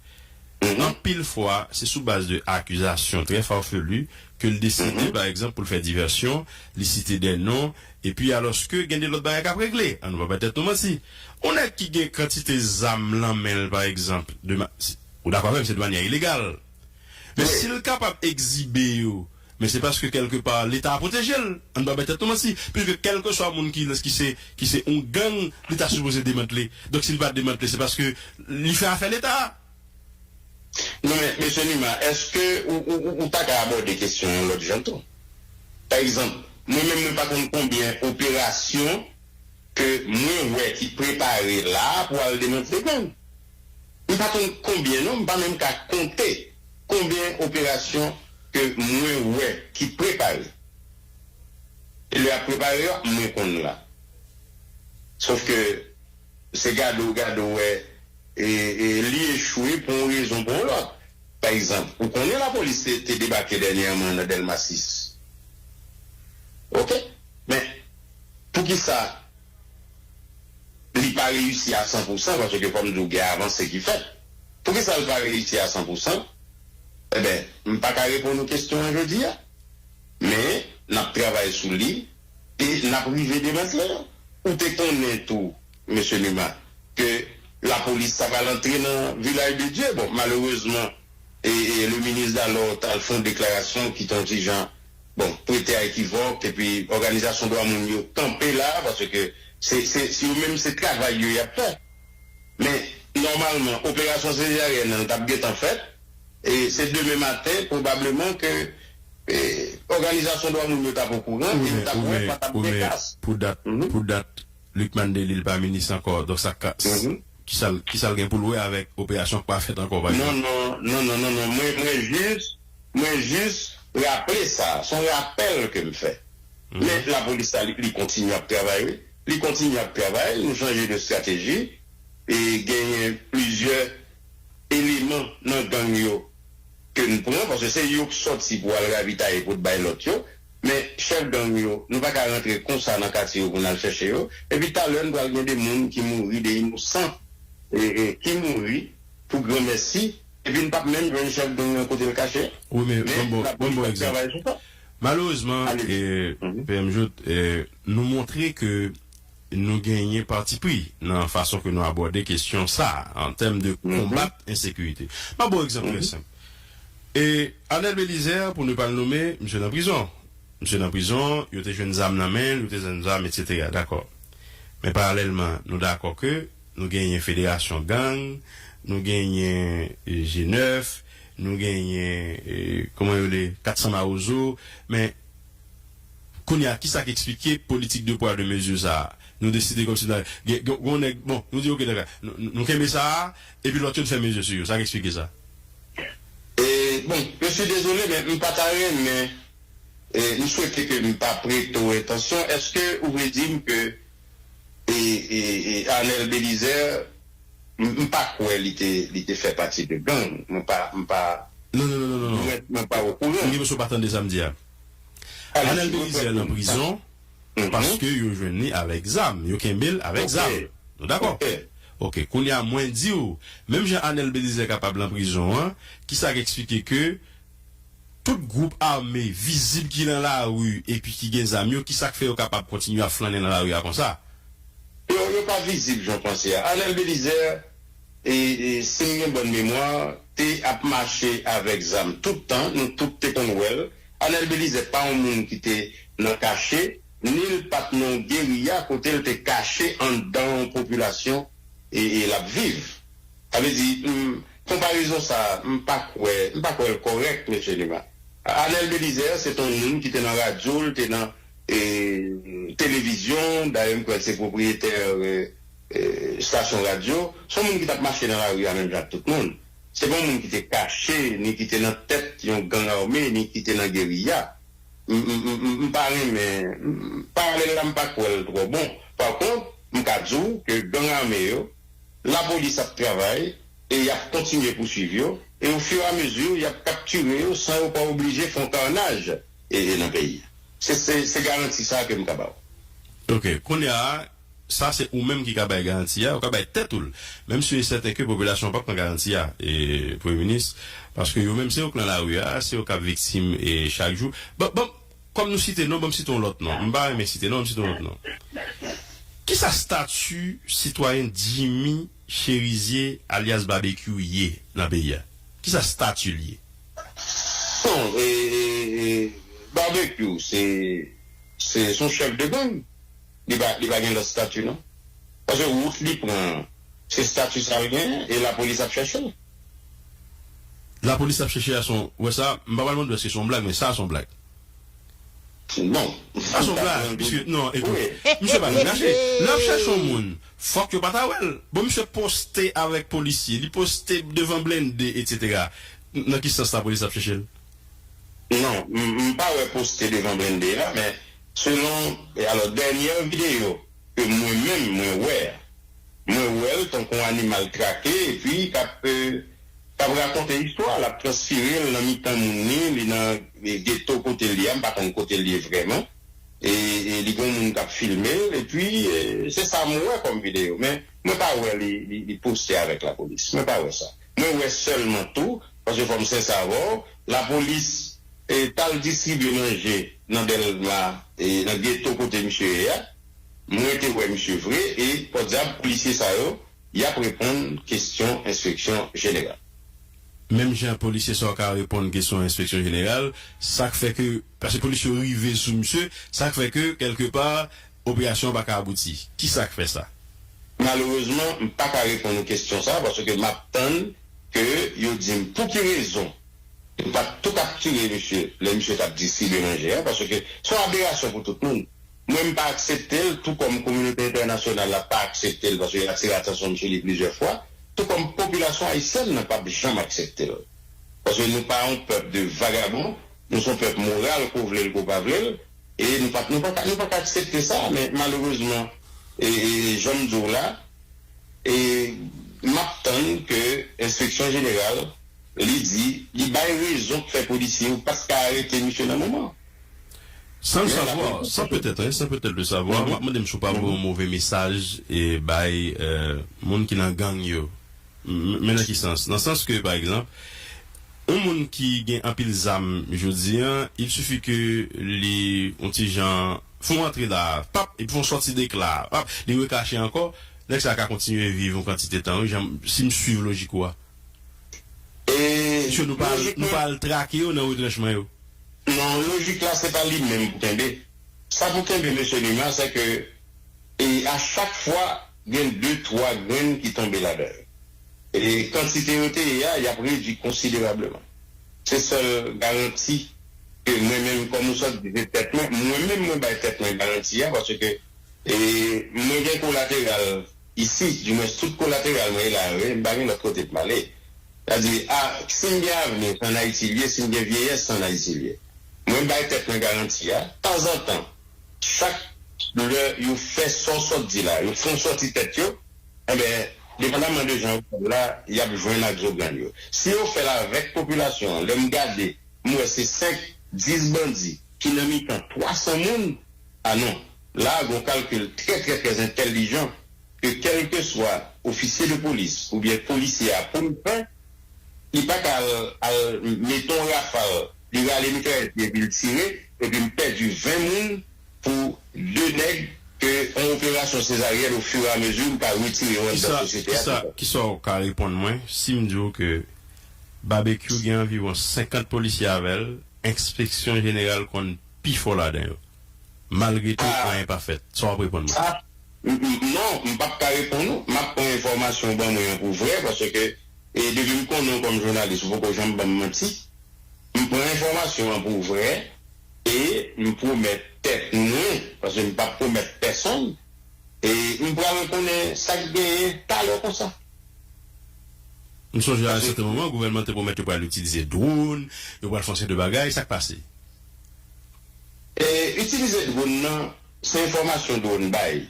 anpil fwa, se sou baz de akizasyon trè farfelu ke l deside, pa egzanp, pou l fè divèsyon, li site de non, epi alòske gen de lòt bagay k ap regle. Ann nou pa bay tèt nou manti. Yon nèg ki gen kantite zam nan men l, pa egzanp, de ma-, si, ou dakò avè m, se de manyè ilegal. Men si l kapab egzibe yo, men se paske kèlkepa Leta a pwoteje l. Ann pa bay tèt nou manti. Piske kèlkeswa moun ki, ki se, ki se yon gang, Leta sipoze demantle. Donk si l pa demantle, se paske li fè afè Leta. Non, men, mesye Numa, èske ou, ou, ou, ou ta ka abòde kesyon an lòt jan tou? Pa egzanp, mwen menm, mwen pa konn konbyen operasyon ke mwen wè ki prepare la a pou al demantle gang. M pa konn konbyen non, m pa menm ka konte konbyen operasyon ke mwen wè ki prepare. E lè y ap prepare yo, mwen konn la. Sòf ke se gade w gade w wè, e, e li echwe pou yon rezon pou yon lòt. Pa egzanp, ou konnen lapolis te, te debake dènyèman nan Dèlma sis. Oke? Men, poukisa li pa reyisi a san pou san, paske fò m di w gen avanse ki fèt. Poukisa l pa reyisi a san pou san? Enben, m pa ka reponn ou kesyon an jodi a, men n ap travay sou li e n ap rive demantle l. Ou te konnen tou, mesye Numa, ke lapolis ta pral antre nan Vilaj de Dye. Bon, malerezman, e, e le minis dalò t al fè yon deklarasyon ki te yon ti jan, bon, prete a ekivòk, epi òganizasyon dwa moun yo kanpe la, paske se, se, se yo menm se travay yo y ap fè. Men, nòmalman, operasyon sezaryèn nan t ap gentan fèt, e se demen maten, pwobableman, ke, e, òganizasyon dwa moun yo t ap okouran, e yo t ap wè pa t ap gen kas. Pou dat, pou dat, Lucmane Delille pa minis ankò. Donk sa ka, kisa l, kisa l gen pou l wè avèk operasyon k pa fèt ankò, pa egzanp? Non, non, non, non, non, non. Mwen, mwen jis, mwen jis raple sa. Se yon rapèl ke m fè. Men lapolis la, li, li kontinye ap travay, wi. Li kontinye ap travay. Nou chanje de estrateji. E genyen plizyè eleman nan gang yo ke n pran, paske se yo k sòti pou al ravitaye, pou t bay lòt yo. Men chèf gang yo, nou pa ka rantre konsa nan katye yo pou n al chèche yo. Epi talè, n pral gen de moun ki mouri, de inosan, e, e, ki mouri pou granmèsi. Epi n p ap menm jwenn chèf gang nan kote l kache. Wi, men, men bon, lapolis ap travay sou sa. Malerezman, e, P M Jouthe, e, nou montre ke nou genyen patipri nan fason ke nou abòde kesyon sa a, an tèm de konbat ensekirite. M ap ba w egzanp trè senp. E Arnel Belizaire, pou ne pas le nommer, misye nan prizon. Misye nan prizon, yo te jwenn zam nan men l, yo te jwenn zam, etsetera. Dakò. Men paralèlman, nou dakò ke nou genyen federasyon gang, nou genyen, e, G nèf, nou genyen, e, kòman yo rele, kat san Mawozo, men kounye a, kisa k eksplike politik de pwa de mezi sa a? Nou deside kòmsi nou gen, gen, gen yon nèg, bon, nou di, oke, dakò, nou, nou, nou kenbe sa a, epi lòt yo, n fè mezi sou yo. Sa k eksplike sa? E, bon, je suis désolé, men m pa ta renmen, e, m swete ke m pa prete w entansyon. Èske ou vle di m ke, e, e, e, Arnel Belizaire, m, m pa kwè li te, li te fè pati de gang. M pa, m pa, non, non, non, non, non, non. Mwen, mwen pa okouran. M gen enpresyon w pa tande sa m di a. Arnel Belizaire nan prizon paske yo jwenn li avèk zam, yo kenbe l avèk zam. Nou dakò? Oke, kounye a mwen di w, menm jan Arnel Belizaire kapab nan prizon an, kisa k eksplike ke tout gwoup ame vizib ki nan lari epi ki gen zam yo, kisa k fè yo kapab kontinye ap flannen nan lari a konsa? Yo, yo pa vizib jan w panse a. Arnel Belizaire, e, e, si m gen bòn memwa, te ap mache avèk zam tout tan, nou tout te konn wè l. Arnel Belizaire pa yon moun ki te nan kache, ni l pa t nan yon geriya kote l te kache anndan yon popilasyon e, e l ap viv. Sa vle di, m, konparezon sa a, m pa kwè, m pa kwè l kòrèk, mesye Nima. Anèl Belizaire, se t on moun ki te nan radyo, l te nan, e, televizyon, dayè m kwè l se pwopriyetè, e, e, estasyon radyo. Se yon moun ki t ap mache nan lari a menm jan ak tout moun. Se pa yon moun ki te kache, ni ki te nan tèt yon gang ame, ni ki te nan geriya. M, m, m, m, m pa renmen, m, paralèl la, m pa kwè l twò bon. Pa kont, m ka di w ke gang ame yo, lapolis ap travay e y ap kontinye pouswiv yo, e ofiramezu, y ap kaptire yo san yo pa oblije fè yon kanaj e, e nan peyi a. Se, se, se garanti sa a ke m ka ba w. Ok, kounye a, sa se ou menm ki ka bay garanti a, ou ka bay tèt ou l. Menm si e sèten ke popilasyon an p ap pran garanti a, e, Premye Minis, paske yo menm se yo k nan lari a, se yo k ap viktim, e, chak jou. Bon, bon, kòm nou site non, ban m site yon lòt non. M pa renmen site non, ban m site yon lòt non. Kisa stati sitwayen Jimmy Cherizier alyas Babekyou ye nan peyi a? Kisa stati l ye? Non, e, e, e, Babekyou, se, se, se yon chèf de gang. Li pa, li pa gen lòt stati, non. Paske wout li pran, se stati sa l genyen, e lapolis ap chèche l. Lapolis ap chèche a se yon, wè sa, m pa pral mande w èske se yon blag, men sa se yon blag. Non. Sa se yon blag, piske, non, ekout, misye pa nan kache. Lè y ap chèche yon moun, fòk yo pa ta wè l. Bon, misye poste avèk polisye, li poste devan blende, etsetera. Nan ki sans lapolis ap chèche l? Non, m, m pa wè poste devan blende a, men selon, e alò, dènyè videyo ke mwen menm mwen wè a, mwen wè l tankou yon animal trake, epi k ap, e, k ap rakonte istwa, l ap transpire l nan mitan moun li, li nan, e, geto kote l ye a, m pa konn kote l ye vrèman. E, e li gen yon moun k ap filme l, epi, e, se sa m wè kòm videyo. Men, mwen pa wè li, li, li poste avèk lapolis. Mwen pa wè sa. Mwen wè sèlman tou, paske fò m sensè avè w, lapolis, e, t al distribye manje nan Dèlma, e, nan geto kote misye ye a. Mwen te wè misye vre, e, pòdyab, polisye sa yo, y ap reponn kesyon enspeksyon jeneral. Menm jan polisye sa yo ka reponn kesyon enspeksyon jeneral, sa k fè ke, paske polis yo rive sou misye, sa k fè ke, kèlkepa, operasyon an pa ka abouti. Kisa k fè sa? Malerezman, m pa ka reponn ou kesyon sa a, paske m ap tann ke yo di m pou ki rezon yo pa t tou kaptire misye lè misye t ap distribye manje a, paske se yon aberasyon pou tout moun. Mwen, m pa aksepte l, tou kòm kominote entènasyonal la pa aksepte l, paske y atire atansyon misye li plizyè fwa, tou kòm popilasyon ayisyèn nan p ap janm aksepte l. Paske nou pa yon pèp de vagabon, nou se yon pèp moral, ke w vle l, ke w pa vle l, e nou pa, nou pa ka, nou pa ka aksepte sa, men malerezman, e, e, jan m di w la, e m ap tann ke enspeksyon jeneral, li di, li bay rezon k fè polisye yo pa t ka arete misye nan moman. Sans le savoir, sans peut-être, hein, sans peut-être le savoir, m ap mande m si w pa voye yon move mesaj e bay, euh, moun ki nan gang yo. M-, men nan ki sans? Nan sans ke, pa egzanp, yon moun ki gen anpil zam jodi a, il suffit ke li, yon ti jan, fè yon antre la, pap, epi fè yon sòti de kla, pap, li rekache ankò, nèg sa ka kontinye viv yon kantite tan, wi, jan, si m swiv lojik ou a. E Misye, nou pa al, nou pa al trake yo nan retranchman yo. Non, lojik la, se pa li menm pou kenbe. Sa pou kenbe, mesye Nima, se ke, e a chak fwa, gen de, twa grenn ki tonbe ladan yo. E kantite yo te ye a, y ap redui konsiderableman. Se sèl garanti ke mwen menm, kòm ou sot di, se tèt mwen, mwen menm, mwen bay tèt mwen garanti a, paske, e, mwen gen kolateral isi, dimwens tout kolateral mwen la, wi, m pa gen lòt kote pou m ale. Sa di, a, si m gen avni, se ann Ayiti l ye, si m gen vyeyès, se ann Ayiti l ye. Mwen bay tèt mwen garanti a, tanzantan, chak lè yo fè sa w sot di la, yo fè w sòti tèt yo, enben, depandaman de jan yo fè l la, y ap jwenn ak zogrann yo. Si yo fè l avèk popilasyon an, lè m gade, m wè se senk, dis bandi ki nan mitan twa san moun, a non, la a gon kalkil trè, trè, trè entèlijan ke kèlkeswa ofisye de polis oubyen polisye a pou l fè, li pa ka al, al mete yon rafal, li rale mitrayèt li epi l tire, epi m pèdi ven moun pou de nèg ke yon operasyon sezaryèn ofiramezi m ka retire yo anndan sosyete a. Kisa, kisa w ka reponn mwen si m di w ke Babekyou gen anviwon senkant polisye avè l, enspeksyon jeneral konn pi fò ladan yo? Malgre tou, anyen pa fèt. Sa w ap reponn mwen? Sa, m, m, non, m p ap ka reponn ou. M ap pran enfòmasyon w ban mwen an pou vrè, paske, e, depi m konnen w kòm jounalis, ou poko janm ban m manti. M pran enfòmasyon an pou vrè, e m pwomèt tèt mwen, paske m p ap pwomèt pèsonn, e m pral konnen sa k genyen talè konsa. M sonje a yon sèten moman, gouvènman te pwomèt yo pral itilize dwòn, yo pral fè yon seri de bagay, sa k pase? E, itilize dwòn nan, se enfòmasyon dwòn bay.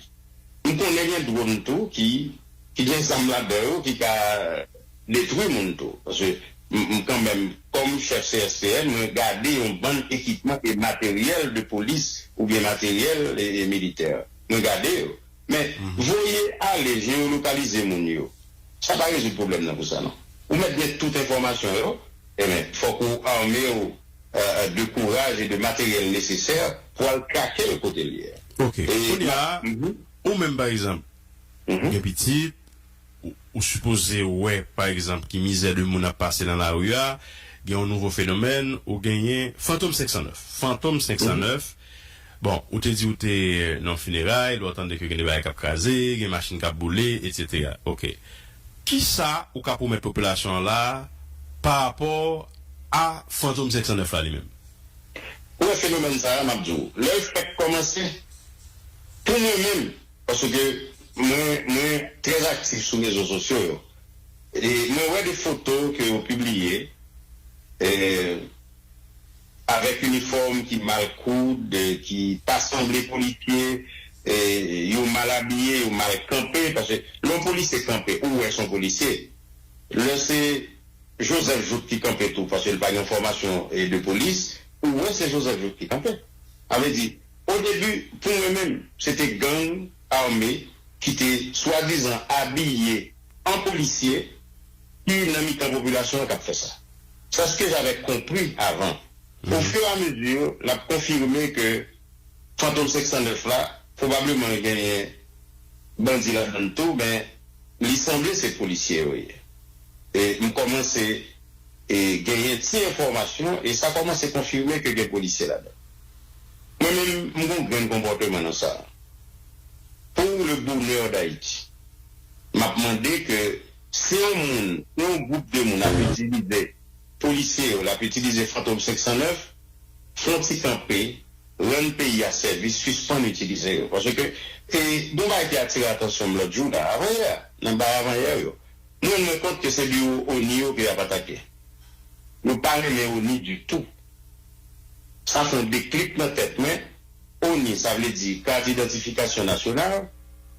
M konnen gen dwòn tou ki, ki gen zam ladan yo, ki ka detwi moun tou. Paske m, m kanmenm, kòm chèf C S P N, mwen gade yon bann ekipman e materyèl de polis oubyen materyèl e, e militè. Mwen gade yo. Men, voye ale, jeyolokalize moun yo, sa pa rezoud pwoblèm nan pou sa, non. Ou mèt gen tout enfòmasyon yo, ebyen, fòk ou ame w, e, e, de kouraj e de materyèl nesesè pou al trake l kote l ye. Ok. E, kounye a, ou menm, pa egzanp, ou gen pitit, ou, ou sipoze wè, pa egzanp, ki mizè de moun ap pase nan lari a, gen yon nouvo fenomèn, ou genyen Fantom senk san nèf. Fantom senk san nèf, bon, ou te di ou te nan fineray, lè w tande ke gen de bagay k ap kraze, gen machin k ap boule, etsetera. Ok. Kisa ou ka pwomèt popilasyon an la a pa rapò a Fantom senk san nèf la li menm? Ou wè fenomèn sa a, m ap di w, lè l fèk kòmanse, pou mwen menm, paske mwen, mwen trè aktif sou rezo sosyo yo, e mwen wè de foto ke yo pibliye, e, avèk inifòm ki mal koud, e, ki pa sanble polisye, e, yo mal abiye, yo mal kanpe, paske lè yon polisye kanpe, ou wè se yon polisye. Lè se Joseph Jouthe ki kanpe tou, paske l pa gen fòmasyon, e, de polis, ou wè se Joseph Jouthe ki kanpe. Sa vle di, o debi, pou mwen menm, se te gang ame ki te swadizan abiye an polisye ki nan mitan popilasyon an k ap fè sa. C'est ce que j'avais compris avant. Au fur et à mesure, l ap konfime ke Fantom senk san nèf la, pwobableman genyen bandi ladan l tou, men li sanble se polisye yo ye. E m kòmanse, e, genyen ti enfòmasyon, e sa kòmanse konfime ke gen polisye ladan. Mwen menm, m gon grenn konpòteman nan sa. Pour le bonheur d'Haïti, m ap mande ke si yon moun, si yon gwoup de moun ap itilize polisye yo, l ap itilize Fantom senk san nèf, fè yon ti kanpe, rann peyi a sèvis, sispann itilize yo. Paske, e, gon bagay ki atire atansyon m lòt jou la, avanyè, nan bay avanyè yo, mwen rann mwen kont ke se biwo ONI yo ke y ap atake. Yo pa renmen ONI ditou. Sa fè yon deklik nan tèt mwen. ONI, sa vle di Carte d'Identification Nationale.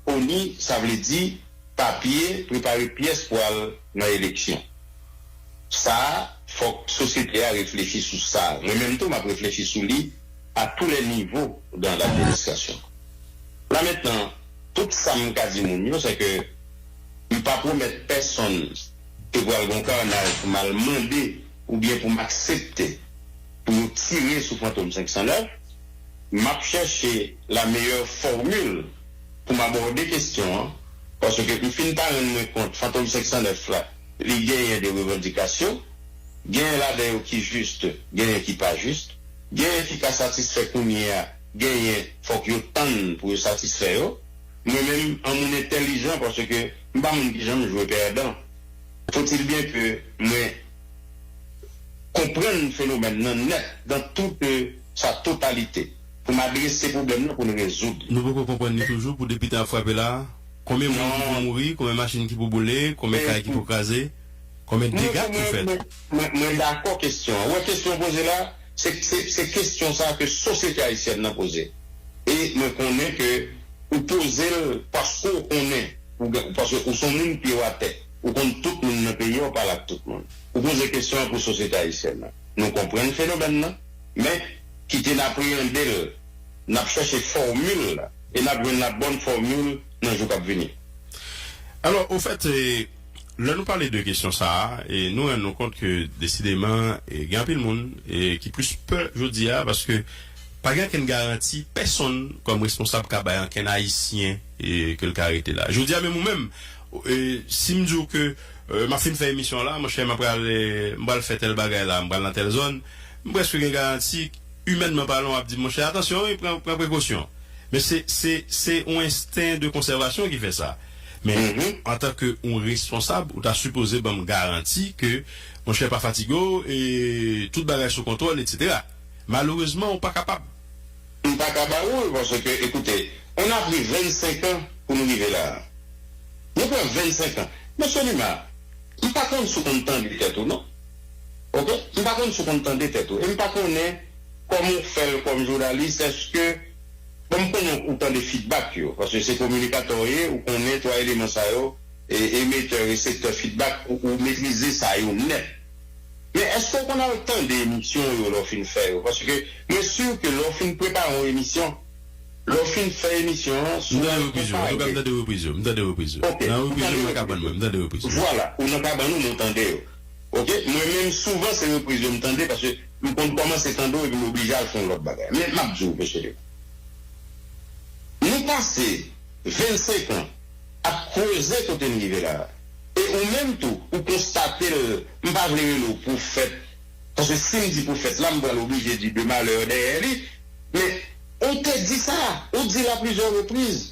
ONI, sa vle di papye, prepare pyès pou al nan eleksyon. Sa a, fòk sosyete a reflechi sou sa. Mwen menm tou, m ap reflechi sou li à tous les niveaux dans l'administration. La mentnan, tout sa m ka di moun yo, se ke m pa pwomèt pèsonn ke pral gon kannaj pou m al mande oubyen pou m aksepte pou yo tire sou Fantom senk san nèf. M ap chèche la meilleure formule pou m abòde kesyon an, paske m fin pa rann mwen kont Fantom senk san nèf la, li genyen de revandikasyon, genyen ladan yo ki jis, genyen ki pa jis, genyen ki ka satisfè kounye a, genyen fòk yo tann pou yo satisfè yo. Mwen menm, an moun entèlijan, paske m pa moun ki janm jwe pèdan. Faut-il bien que mwen konprann fenomèn nan nèt, dans toute sa totalité, pou m adrese pwoblèm nan, pou n rezoud li. Nou poko konprann li toujou pou depi tan ap frape la a. Konbyen moun ki pou mouri, konbyen machin ki pou boule, konbyen kay ki pou kraze, konbyen dega ki pou fèt. Mwen, mwen, mwen dakò kesyon an. Ou wè kesyon w poze la, se, se, se kesyon sa a ke sosyete ayisyèn nan poze. E mwen konnen ke ou poze l paske w konnen, ou gen, paske ou se yon moun pye w atè. Ou konn tout moun nan peyi a, ou pale ak tout moun. Ou poze kesyon an pou sosyete ayisyèn nan. Nou konprann fenomèn nan, men kite n apreyande l, n ap chèche fòmil la, e n ap jwenn la bòn fòmil nan jou k ap vini. Alò, ofèt, e, lè nou pale de kesyon sa a, e nou rann nou kont ke desideman, e, gen anpil moun, e, ki plis pè jodi a, paske pa gen okenn garanti pèsonn kòm responsab ka bay ankenn Ayisyen, e, ke l ka rete la. Jodi a, menm ou menm, e, si m di w ke, e, m ap fin fè emisyon an la, monchè, m ap pral, e, m pral fè tèl bagay la, m pral nan tèl zòn, m prèske gen garanti imènman palan, w ap di, monchè, atansyon, wi, pran, pran prekosyon. Men se, se, se yon ensten de konsèvasyon ki fè sa. Men, antanke yon responsab, ou ta sipoze ban m garanti ke, monchè, pa fatige w, e tout bagay sou kontwòl, etsetera. Malerezman, ou pa kapab. M pa ka ba ou l, paske, ekoute, on a pris vennsenk an pou nou rive la a. Nou pran vennsenk an. Mesye Numa, m pa konn si w konn tande tèt ou, non. Oke? M pa konn si w konn tande tèt ou. E m pa konnen kòman w fè l kòm jounalis, èske, bon, m konnen ou tande feedback yo, paske se kominikatè w ye, ou konnen twa eleman sa yo, e, emetè, reseptè, feedback, ou, ou metrize sa yo nèt. Men èske w konn al tande emisyon yo lè w fin fè yo? Paske mwen si ke lè w fin prepare yon emisyon, lè w fin fè emisyon an, sou yon repriz yo. Antouka, m tande repriz yo. M tande repriz yo. Oke, nan repriz yo, m nan kabann mwen, m tande repriz yo. Vwala, ou nan kabann ou, men w tande yo. Oke? Mwen menm, souvan, se repriz yo m tande, paske m konn kòmanse tande w epi m oblije al fè yon lòt bagay. Men m ap di w, mesye Numa. Nou pase vennsenk an ap kweze kote n rive la a. E ou menm tou, ou konstate l, m pa vle rele w pwofèt, paske si m di pwofèt la, m pral oblije di de malè dèyè li. Men, ou te di sa, ou di l a plizyè repriz.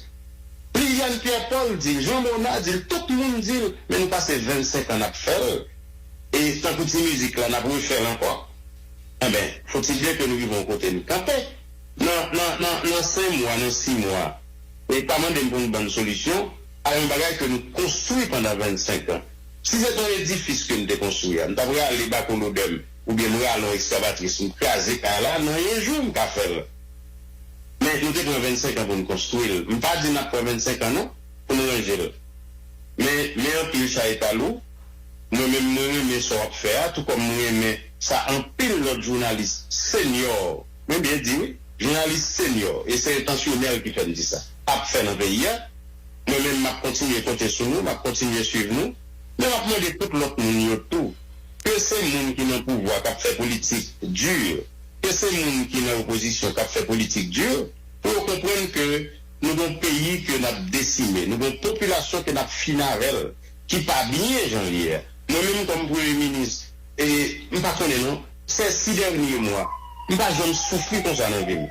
Liliane Pierre Paul di l, Jean Monard di l, tout moun di l, men nou pase vennsenk an n ap fè l. E tankou ti mizik la, n ap refè l ankò. Enben, faut-il dire que nou rive yon kote n kanpe. Nan, nan, nan, nan senk mwa, nan sis mwa, e pa mande m pou m ban n solisyon a yon bagay ke nou konstwi pandan vennsenk an. Si se t yon edifis ke m te konstwi a, m t ap rale bakolodè m, oubyen m rale yon ekskavatris, m kraze kay la, nan yon jou m ka fè l. Men nou te pran vennsenk an pou n konstwi l. M pa di n ap pran vennsenk an non, pou n ranje l. Men, men anpil chay pa lou, mwen menm mwen renmen sa w ap fè a, tou kòm mwen renmen sa anpil lòt jounalis senyò, mwen byen di wi, jounalis senyò, e se entansyonèl ki fè m di sa, ap fè nan peyi a. Mwen menm m ap kontinye konte sou nou, m ap kontinye swiv nou, men m ap mande tout lòt moun yo tou, ke se moun ki nan pouvwa k ap fè politik di, ke se moun ki nan opozisyon k ap fè politik di, pou yo konprann ke nou gen yon peyi ke n ap desime, nou gen yon popilasyon ke n ap fini avè l, ki pa byen jan l ye a. Mwen menm kòm premye minis, e m pa konnen non, sè sis dènye mwa, m pa janm soufri konsa nan vi m.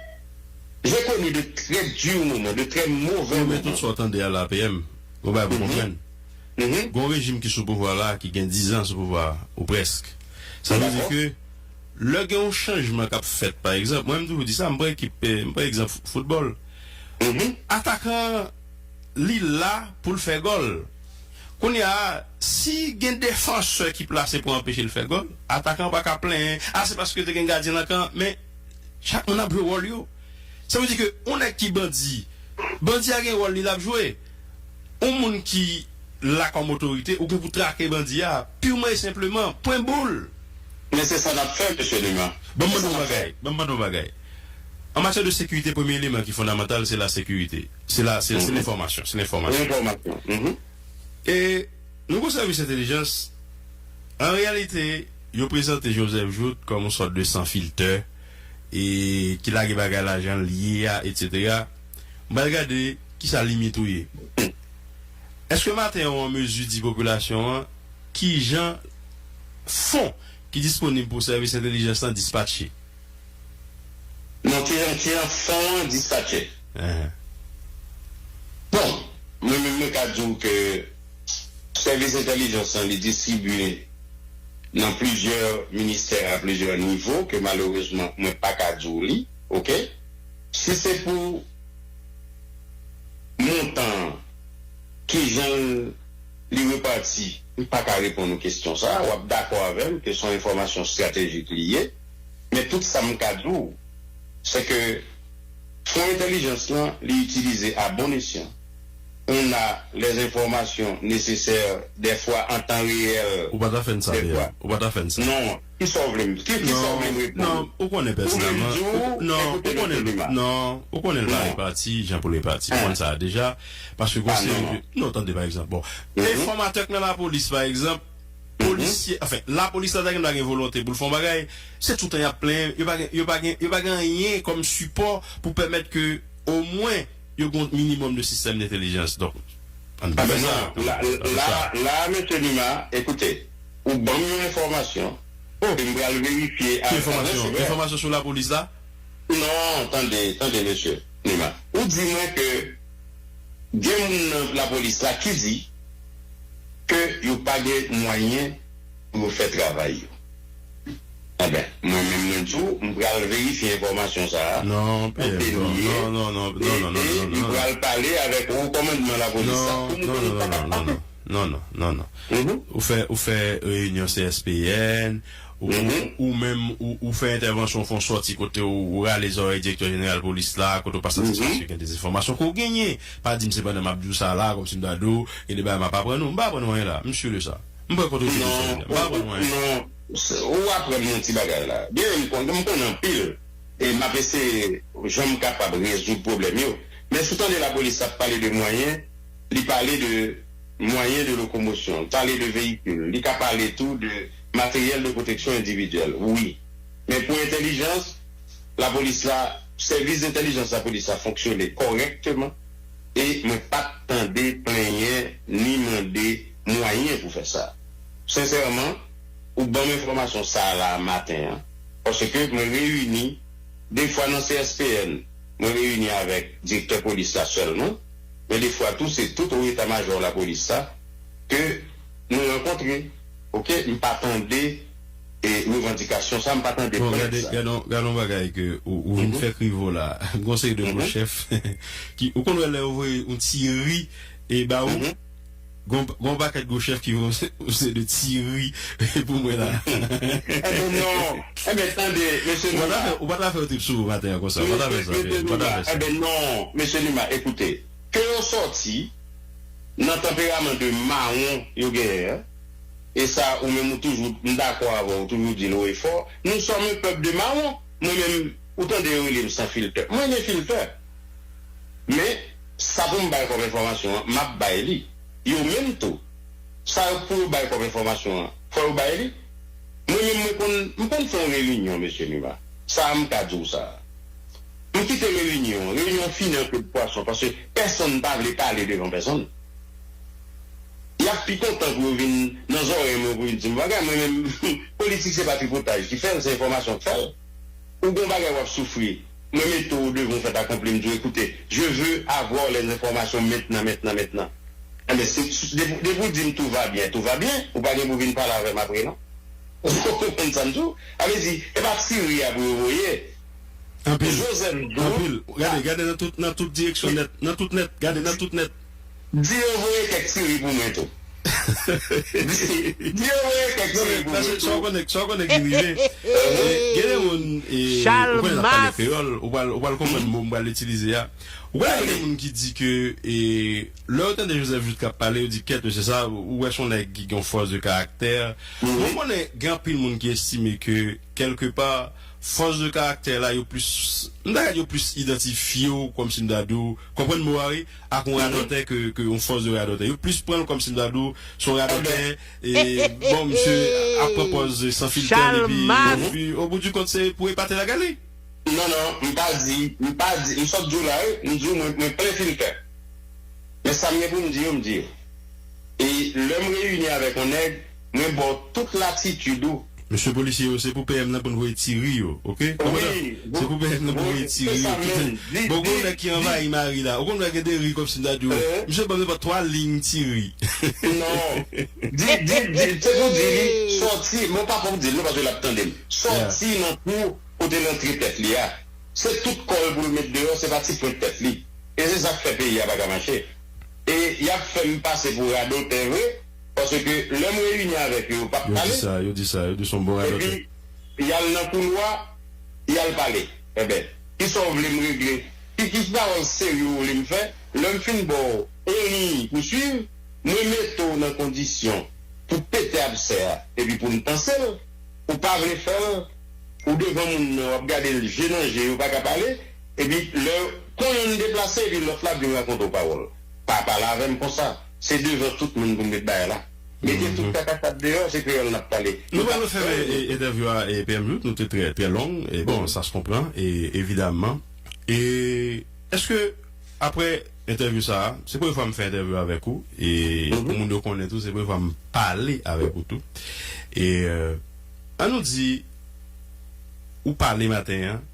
J'ai connu de très durs moments, de très mauvais moments. Wi, men tout sa w tande a la, P M, gon bagay pou konprann. Gon rejim ki sou pouvwa la, ki gen diz an sou pouvwa, ou prèsk. Sa vle di ke lè gen yon chanjman k ap fèt, pa egzanp, mwen m toujou di sa, m pran ekip, eh, m pran egzanp fou-, foutbòl. Atakan an, li la pou l fè gòl. Kounye a, si gen defansè ki plase pou anpeche l fè gòl, atakan an pa ka plenyen, a, se paske te gen gadyen nan kan, men chak moun ap jwe wòl yo. Sa vle di ke yon nèg ki bandi, bandi a gen wòl li l ap jwe. Yon moun ki la kòm otorite, ou gen pou trake bandi a, pirman e senpleman, pwen boul. Men se sa n ap fè, mesye Numa. Ban m mande w yon bagay, ban m mande w yon bagay. An matyè de sekirite, premye eleman ki fondamantal, se la sekirite. Se la, se, se lenfòmasyon, se lenfòmasyon. Lenfòmasyon. E nou gon sèvis entèlijans, an reyalite, yo prezante Joseph Jouthe kòm yon sòt de san filtè, e ki lage bagay la jan l ye a, etsetera. M pral gade kisa limit ou ye. Èske maten an ou an mezi di popilasyon an kijan fon ki disponib pou sèvis entèlijans lan dispatche? Non, kijan, kijan fon an dispatche? Bon, mwen menm mwen ka di w ke sèvis entèlijans lan li distribye nan plizyè ministè a plizyè nivo ke malerezman mwen pa ka di w li, oke? Si se pou montan an, kijan li repati, m pa ka reponn ou kesyon sa a. W ap dakò avè m ke se yon enfòmasyon estratejik li ye, men tout sa m ka di w, se ke fon entèlijans lan, li itilize à bon escient. On a les informations nécessaires, des fois en temps réel. Ou pa ta fè n sa, P M. Ou pa ta fè n sa. Non, ki sa w vle m, ki, ki sa w vle m reponn? Non, ou konnen pèsonèlman. Non, ou konnen, non, ou konnen l pa repati jan pou l repati. Ou konn sa deja. Paske gon seri de, non, tande, pa egzanp. Bon, enfòmatè k nan lapolis, pa egzanp, polisye, anfen, lapolis la ta gen, ta gen volonte pou l fè yon bagay, se toutan y ap plenyen, yo pa gen, yo pa gen, yo pa gen anyen kòm sipò pou pèmèt ke omwen yo gen yon minimòm de sistèm de entèlijans. Donk, ann pa fè sa. La, la, mesye Numa, ekoute, ou ban m yon enfòmasyon, e m pral verifye. Ki enfòmasyon? Enfòmasyon sou lapolis la? Non, tande, tande, mesye Nima. Ou di mwen ke gen moun nan lapolis la ki di ke yo pa gen mwayen pou yo fè travay yo. Enben, mwen menm, mwen di w, m pral verifye enfòmasyon sa a. Non, P M, non, non, non, non, non, non, non, non, non, non. M pral pale avèk wo kòmandman lapolis la pou m konn sa k ap pase. Non, non, non, non, non. Ou fè, ou fè reyinyon C S P N, ou, ou menm, ou, ou fè entèvansyon, w fè yon sòti kote w, ou rale zòrèy direktè jeneral polis la, kote w pa satisfè ke gen de enfòmasyon ke w genyen. Pa di m se pandan m ap di w sa la, kòmsi m ta di w, gen de bagay m ap aprann ou. M pa aprann ou anyen la, m si de sa. M pran kont ou di sa. M pa aprann ou anyen. Non, ou aprann m yon ti bagay la. Byen, m konnen, m konnen anpil. E m ap eseye jan m kapab rezoud pwoblèm yo. Men si w tande lapolis ap pale de mwayen, li pale de mwayen de lokomosyon, li pale de veyikil, li ka pale tou de materyèl de pwoteksyon endividyèl, wi. Men pou entèlijans, lapolis la, sèvis entèlijans lapolis la fonksyone kòrèkteman, e mwen pa t tande plenyen ni mande mwayen pou fè sa. Sensèman, ou ban m enfòmasyon sa a la maten an, paske mwen reyini de fwa nan C S P N, mwen reyini avèk direktè polis la sèlman, men de fwa tou se tout wo eta majò lapolis la ke nou rankontre. Oke, m pa tande e revandikasyon sa, m pa tande plent sa. Bon, gade yon bagay ke ou vin fè Krivo la. Gon seri de gwo chèf ki, ou konn wè lè yo voye yon ti ri e ba ou, gon pakèt gwo chèf ki voye yon seri de ti ri pou mwen la. Enben non, enben tande, mesye Nima. Ou pa ta fè yon trip sou ou maten an konsa, ou pa ta fè sa. Enben non, mesye Nima, ekoute, ke yo sòti nan tanperaman de mawon yo genyen an, e sa ou menm ou toujou, m dakò avè w, ou toujou di l wo e fò, nous sommes un peuple de mawon. Mwen menm, ou tande yo rele m san filtè. Mwen gen filtè. Men, sa pou m bay kòm enfòmasyon an, m ap bay li. Yo menm tou, sa yo pou yo bay kòm enfòmasyon an, fò yo bay li. Mwen menm, mwen konn, m konn fè yon reyinyon, mesye Nima. Sa a, m ka di w sa a. M kite reyinyon an, reyinyon an fini an kou de pwason, paske pèsonn pa vle pale devan pèsonn. Y ap pi kontan pou yo vin nan zòrèy mwen pou yo di m bagay. Mwen menm, politik se pa tripotaj ki fè l, se enfòmasyon k fè l. Ou gen yon bagay w ap soufri, mwen mete w devan yon fèt akonpli, m di w, écoutez, je veux avoir les informations maintenant, maintenant, maintenant. Enben, depi w di m tout va bien, tout va bien, ou pa gen pou vin pale avè m apre non. Ou konprann sa m di w? Sa vle di, e pa ti ri a pou yo voye. Joseph Jouthe. Anpil. Gade, gade nan tout, nan tout direksyon nèt. Nan tout nèt. Gade nan tout nèt. Di yo voye kèk ti ri pou mwen tou. Di yo voye kèk ti ri pou mwen tou. Sa w konnen, sa w konnen ki rive. Gen de moun, ou konnen n ap pale kreyòl, ou pral, ou pral konprann mo m pral itilize a. Ou konnen gen de moun ki di ke, lè yo tande Joseph Jouthe k ap pale, yo di kèt mesye sa, ou wè se yon nèg ki gen yon fòs de karaktè. Mwen konnen gen anpil moun ki estime ke kèlkepa, fòs de karaktè la, yo plis, m ta ka di yo plis idantifye w, kòmsi m ta di w, konprann mo a wi, ak yon radòtè ke, ke yon fòs de radòtè. Yo plis pran l kòmsi m ta di w, se yon radòtè, e, bon, misye ap pran pòz san filtè, epi, epi, o bout di kont, se pou epate la gale. Non, non, m pa di, m pa di, m sot di w la wi, m di w mwen, mwen plen filtè. Men sa m gen pou m di yo, m di yo. E lè m reyini avèk yon nèg, mwen ba w tout latitid ou. Mesye polisye yo, se pou P M nan pou n voye ti ri yo, oke? Kòmandan, se pou P M nan pou voye ti ri yo. Bon, gon nèg ki anvayi Mari la. Ou konn wè gen de ri kòmsi m ta di w, misye ban m nenpòt twa liy ti ri. Non. Di, di, di, se pou di li, sòti, mwen pa pou di l non, paske l ap tande m. Sòti nan kou kote l antre tèt li a. Se tout kò l pou l met deyò, se pa ti pwent tèt li. E se sa k fè peyi a pa ka mache. E y ap fè m pase pou radotè vre, paske lè m reyini avèk yo, yo p ap pale. Yo di sa, yo di sa, yo di se yon bon radotè. Epi, y al nan koulwa, y al pale. Enben, kisa w vle m regle? Ki, ki pawòl serye w vle m fè? Lè m fin ba w on liy pou swiv, mwen mete w nan kondisyon pou pete absè a, epi pou n panse l, ou pa vle fè l, ou devan moun nan, w ap gade l je nan je, ou pa ka pale, epi lè kon yonn deplase, epi lòt la ap vin rakonte w pawòl. Pa pale avè m konsa. Se devan tout moun pou n met bagay la. Mete tout kakachat deyò, se kreyòl n ap pale. Nou pral fèmen entèvyou a, P M Jouthe, nou te trè, trè long, e bon, sa se konpran, e evidaman. E èske, apre entèvyou sa a, se premye fwa m fè entèvyou avèk ou, e pou moun yo konnen tou, se premye fwa m pale avèk ou tou. E, ann nou di, ou pale maten an,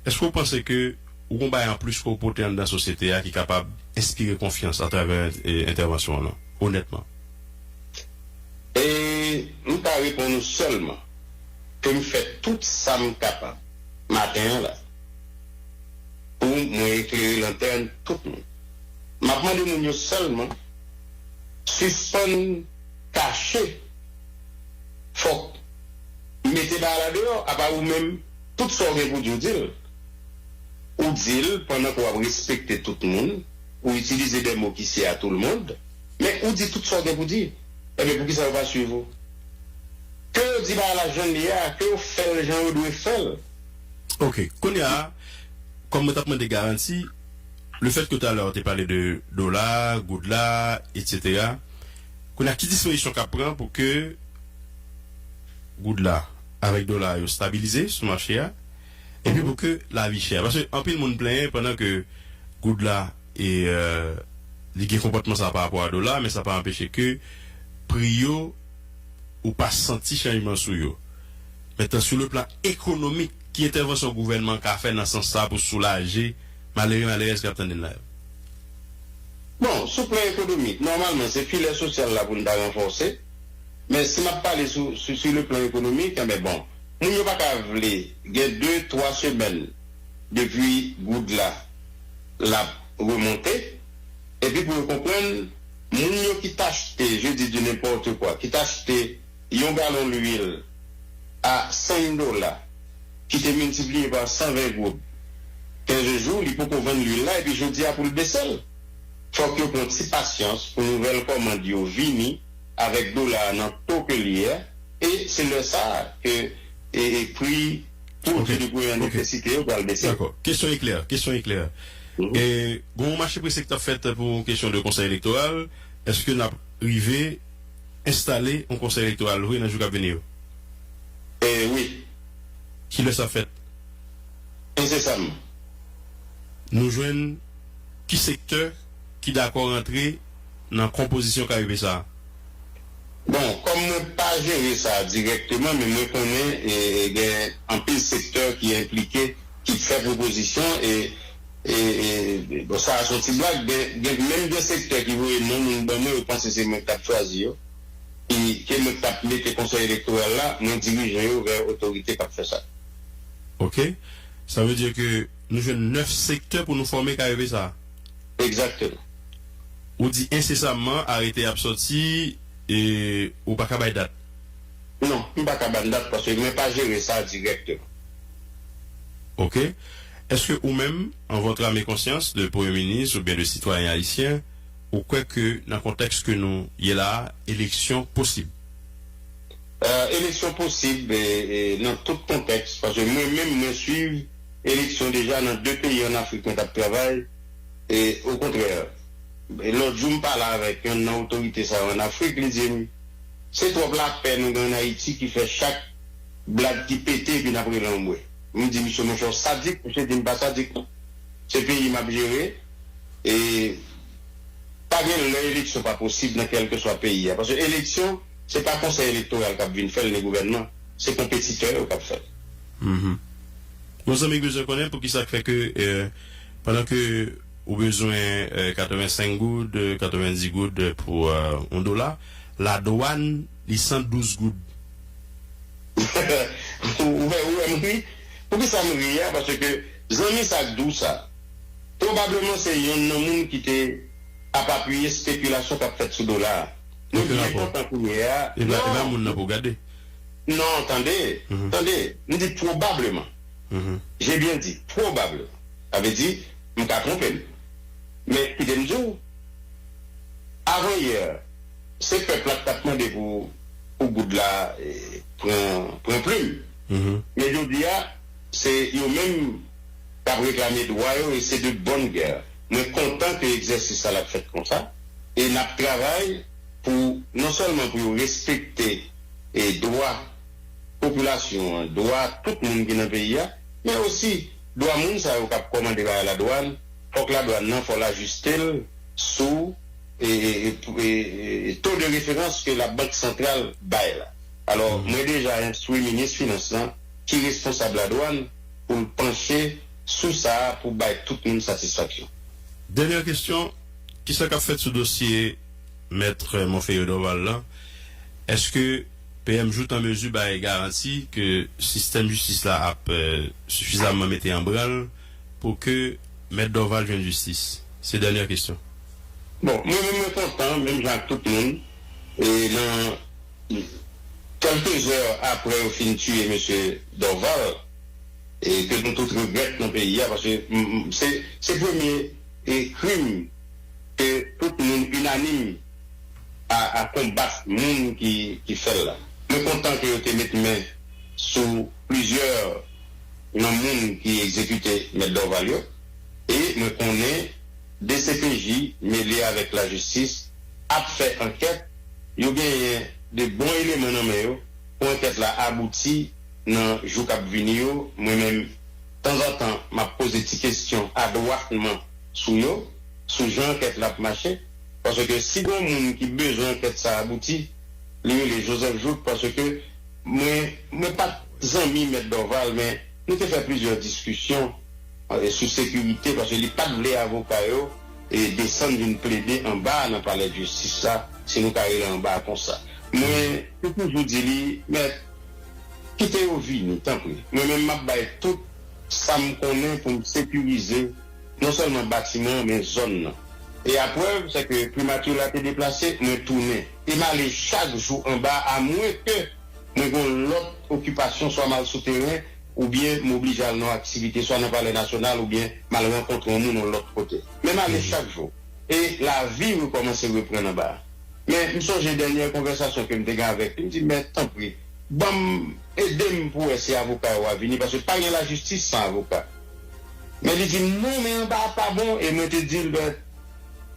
Èske w panse ke ou gon bagay anplis ke w pote anndan sosyete a ki kapab enspire konfyans atravè, e, entèvansyon w lan, onètman? E m ka reponn ou sèlman ke m fè tout sa m kapab maten an la pou mwen eklere lantèn tout moun. M ap mande moun yo sèlman sispann kache. Fòk mete bagay la deyò, apa ou menm, tout sa w gen pou di, w di l. Ou di l pandan ke w ap respekte tout moun, ou itilize de mo ki se a tout le monde, men ou di tout sa w gen pou di. Ebyen, poukisa yo pa swiv ou? Ke yo di bagay la jan l ye a, ke yo fè l jan yo dwe fè l. Ok, kounye a, kòm mwen t ap mande garanti, le fèt ke talè w te pale de dola, goud la, etsetera, kounye a, ki dispozisyon k ap pran pou ke goud la avèk dola yo stabilize sou mache a, epi pou ke lavi chè? Paske anpil moun plenyen pandan ke goud la, e, e, li gen konpòtman sa pa rapò a dola, men sa pa anpeche ke pri yo, ou pa santi chanjman sou yo. Mentnan, sou le plan ekonomik, ki entèvansyon gouvènman an ka fè nan sans sa pou soulaje malere, malerèz k ap tande n la yo? Bon, sou plan ekonomik, nòmalman, se filè sosyal la pou n ta ranfòse. Men si m ap pale sou, sou, sou le plan ekonomik, enben, bon, moun yo pa ka vle gen de, twa semèn depi goud la, l ap remonte. Epi pou yo konprann, moun yo ki t achte, je dis du n'importe quoi, ki t achte yon galon lwil a senk dola, ki te miltipliye pa san ven goud, kenz jou, li poko vann lwil la, epi jodi a pou l bese l. Fòk yo pran ti pasyans pou nouvèl kòmand yo vini avèk dola a nan to ke l ye a, e se lè sa a ke, e, e pri pwodui de premyè nesesite yo pral bese. Dakò. Kesyon e klè, kesyon e klè. E, gon mache prese ki t ap fèt pou kesyon de konsèy elektoral. Èske n ap rive enstale yon konsèy elektoral vre nan jou k ap vini yo? E, wi. Kilè sa fèt? Ensesamman. Nou jwenn ki sektè ki dakò rantre nan konpozisyon K E P sa a? Bon, kòm mwen pa jere sa dirèkteman, men mwen konnen, e, e, gen anpil sektè ki enplike, ki fè pwopozisyon, e, e, e, bon, sa a se yon ti blag, gen, gen, menm gen sektè ki voye non moun ban mwen, yo panse se mwen k t ap chwazi yo, ki, ke mwen k t ap mete konsèy elektoral la, mwen dirije yo vè otorite k ap fè sa. Ok. Sa vle di ke nou jwenn nèf sektè pou nou fòme K E P sa a? Egzakteman. Ou di ensesamman arete ap sòti, e ou pa ka bay dat? Non, m pa ka bay dat paske mwen pa jere sa dirèkteman. Ok. Èske ou menm, en votre âme et conscience de premye minis oubyen de sitwayen ayisyen, ou kwè ke nan kontèks ke nou ye la a, eleksyon posib? Euh, eleksyon posib, e, e, nan tout kontèks, paske mwen menm, mwen swiv eleksyon deja nan de peyi ann Afrik mwen t ap travay, e, okontrè, e, lòt jou m pale avèk yonn nan otorite sa yo ann Afrik, li di m, se twòp lapè nou gen ann Ayiti ki fè chak blag ki pete epi n ap rele anmwe. M di misye, monchè, w sadik, misye di m pa sadik non. Se peyi m ap jere, e pa gen lè eleksyon pa posib nan kèlkeswa peyi a. Paske eleksyon, se pa konsèy elektoral k ap vin fè l, ni gouvènman, se konpetitè yo k ap fè l. Mhm. Bon, zanmi, bezwen konnen poukisa k fè ke, e, pandan ke ou bezwen, e, katrevensenk goud, e, katrevendis goud pou, e, yon dola, ladwàn, li san douz goud. Ou wè, ou wè m ri? Poukisa m ri a? Paske zanmi sa k di w sa, pwobableman se yonn nan moun ki te ap apiye espekilasyon k ap fèt sou dola a. Nou byen kontan kounye a. E pa, e pa moun nan pou gade. Non, tande, tande, m di pwobableman. J'ai bien dit, pwobableman. Sa vle di, m ka twonpe m. Men, kite m di w, avan yè, se pèp la k t ap mande pou, pou goud la, e, pran, pran plim. Men jodi a, se yo menm k ap reklame dwa yo, e se de bonne guerre. Mwen kontan ke egzèsis sa l ap fèt konsa, e n ap travay pou, non sèlman pou yo respekte, e, dwa popilasyon an, dwa tout moun ki nan peyi a, men osi dwa moun sa yo k ap kòmande bay ladwàn, fòk ladwàn nan, fò l ajiste l sou, e, e, e, e, e, to de referans ke Labank Santral bay la. Alò, mwen deja enstwi minis finans lan, ki responsab ladwàn, pou l panche sou sa a pou bay tout moun satisfaksyon. Dènyè kesyon, kisa k ap fèt sou dosye Mèt Monferrier Dorval la? Èske P M Jouthe an mezi bay garanti ke sistèm jistis la ap, eh, sifizamman mete an branl pou ke Mèt Dorval jwenn jistis? Se dènyè kesyon. Bon, mwen menm mwen kontan, menm jan ak tout moun, e nan kèlke zè apre yo fin tiye mesye Dorval, e ke nou tout regrèt nan peyi a, paske, m, m, se, se premye, e, krim ke tout moun inanim a, a konbat moun ki, ki fè l la. Mwen kontan ke yo te met men sou plizyè nan moun ki egzekite Mèt Dorval yo, e mwen konnen D C P J mele avèk lajistis ap fè ankèt, yo genyen de bon eleman nan men yo pou ankèt la abouti nan jou k ap vini yo. Mwen menm, tanzantan, m ap poze ti kesyon adwatman sou yo, sou jan ankèt la ap mache, paske si gen yon moun ki bezwen ankèt sa abouti, li rele Joseph Jouthe, paske mwen, mwen pa t zanmi Mèt Dorval, men nou te fè plizyè diskisyon, eh, sou sekirite, paske li pa t vle avoka yo, eh, desann vin plede anba a nan palè jistis la, si nou ka rele anba a konsa. Mwen, te toujou di li, Mèt, kite yo vini, tanpri. Mwen menm, m ap bay tout sa m konnen pou m sekirize non sèlman batiman an, men zòn nan. E aprèv, se ke primati la te deplase, mwen tounen. E m ale chak jou anba, amwenke mwen gen yon lòt okipasyon, swa m al sou teren, oubyen m oblije al nan yon aktivite, swa nan Palè Nasyonal, oubyen m al rankontre yon moun yon lòt kote. Men m ale chak jou. E lavi rekòmanse reprann anba a. Men, m sonje dènyè konvèsasyon ke m te gen avèk li, m di, Mèt, tanpri, ban m, ede m pou wè si avoka yo a vini, paske pa gen lajistis san avoka. Men li di m, non, men anba a pa bon, e mwen te di l, Mèt,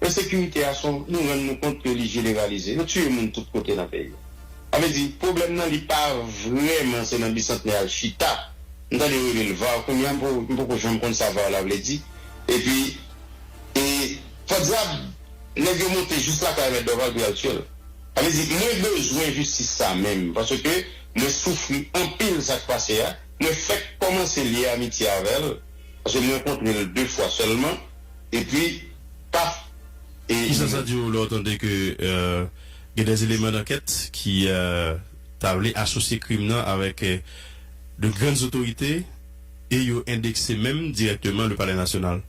ensekirite a se yon, nou rann nou kont ke li jeneralize. Yo tiye moun tout kote nan peyi a. Sa vle di, pwoblèm nan, li pa vrèman se nan Bisantnè al chita. M tande yo rele l var, kounye a, m po-, m poko janm konn sa var la vle di. Epi, e, fòdiab, nèg yo monte jis lakay Mèt Dòval pou y al tiye l. Sa vle di, mwen bezwen jistis sa menm, paske mwen soufri anpil sa k pase a, mwen fèk kòmanse lye amitye avè l, paske mwen rankontre l de fwa sèlman, epi, paf, e... Kisa sa di w lè w tande ke, euh, gen des éléments d'enquête ki, euh, ta vle asosye krim nan avèk, euh, de grandes autorités e yo endekse menm dirèkteman le Palais National?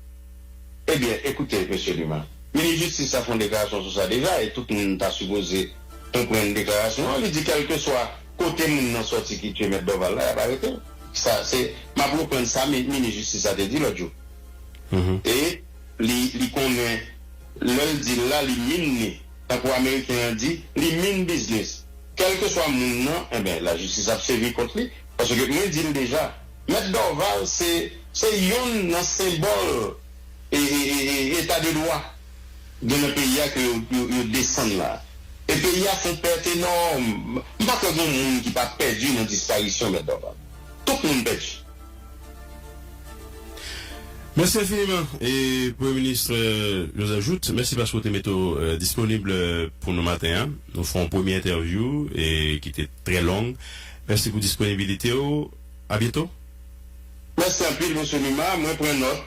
Ebyen, ekoute, mesye Lima, minis jistis la fè yon deklarasyon sou sa deja, e tout moun ta sipoze konprann deklarasyon an. Li di, kèlkeswa kote moun nan sòti ki tiye Mèt Dòval la, y ap arete l. Sa, se, m ap reprann sa mi-, minis jistis la te di lòt jou. E li, li konnen, lè l di l la, li mean li. Tankou Ameriken an di, li mean business. Kèlkeswa moun nan, enben, lajistis ap sèvi kont li. Paske mwen di l deja, Mèt Dòval se, se yonn nan senbòl e, e, e, e, eta de dwa gen nan peyi a ke yo, yo, yo desann la. E peyi a fè yon pèt enòm. M pa kwè gen moun ki pa pèdi nan disparisyon Mèt Dòval. Tout moun pèdi. Mèsi enfiniman, e, Premye Minis, euh, Joseph Jouthe. Mèsi paske w te mete w, euh, disponib, euh, pou nou maten an. Nou fè yon premye entèvyou, e, ki te trè long. Mèsi pou disponibilite w. A byento. Mèsi anpil, mesye Lima. Mwen pran nòt.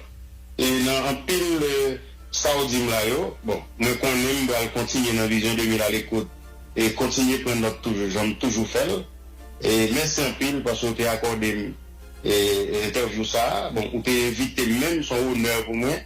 E nan anpil, euh, sa w di m la yo, bon, mwen konnen m pral kontinye nan Vizyon de mil a lekout e kontinye pran nòt toujou, jan m toujou fè l. E mèsi anpil paske w te akòde m, e, entèvyou sa a. Bon, ou te envite m menm, se yon onè pou mwen.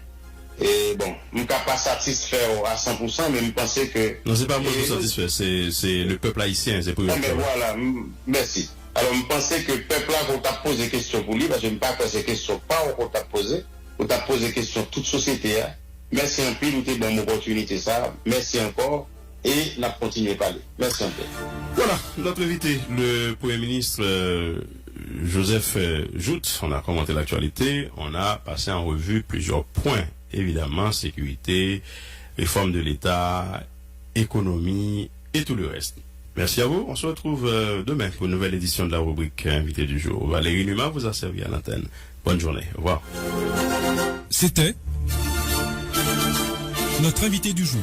E bon, m ka pa satisfè w a san pou san, men m panse ke... Non, se pa mwen pou satisfè, se, se le peuple haïtien, se pou yo fè. Enben, vwala, m, mèsi. Alò, m panse ke pèp la, ke w t ap poze kesyon pou li, paske m pa kwè se kesyon pa w ke w t ap poze, ou t ap poze kesyon tout sosyete a. Mèsi anpil, ou te ban m opòtinite sa a. Mèsi ankò. E n ap kontinye pale. Mèsi anpil. Voilà, notre invité, le Premier ministre, euh, Joseph, euh, Jouthe. On a commenté l'actualité, on a passé en revue plusieurs points, évidemment, sécurité, réforme de l'État, économie et tout le reste. Merci à vous. On se retrouve, euh, demain pour une nouvelle édition de la rubrique, euh, Invité du jour. Valérie Numa vous a servi à l'antenne. Bonne journée. Au revoir. C'était notre invité du jour.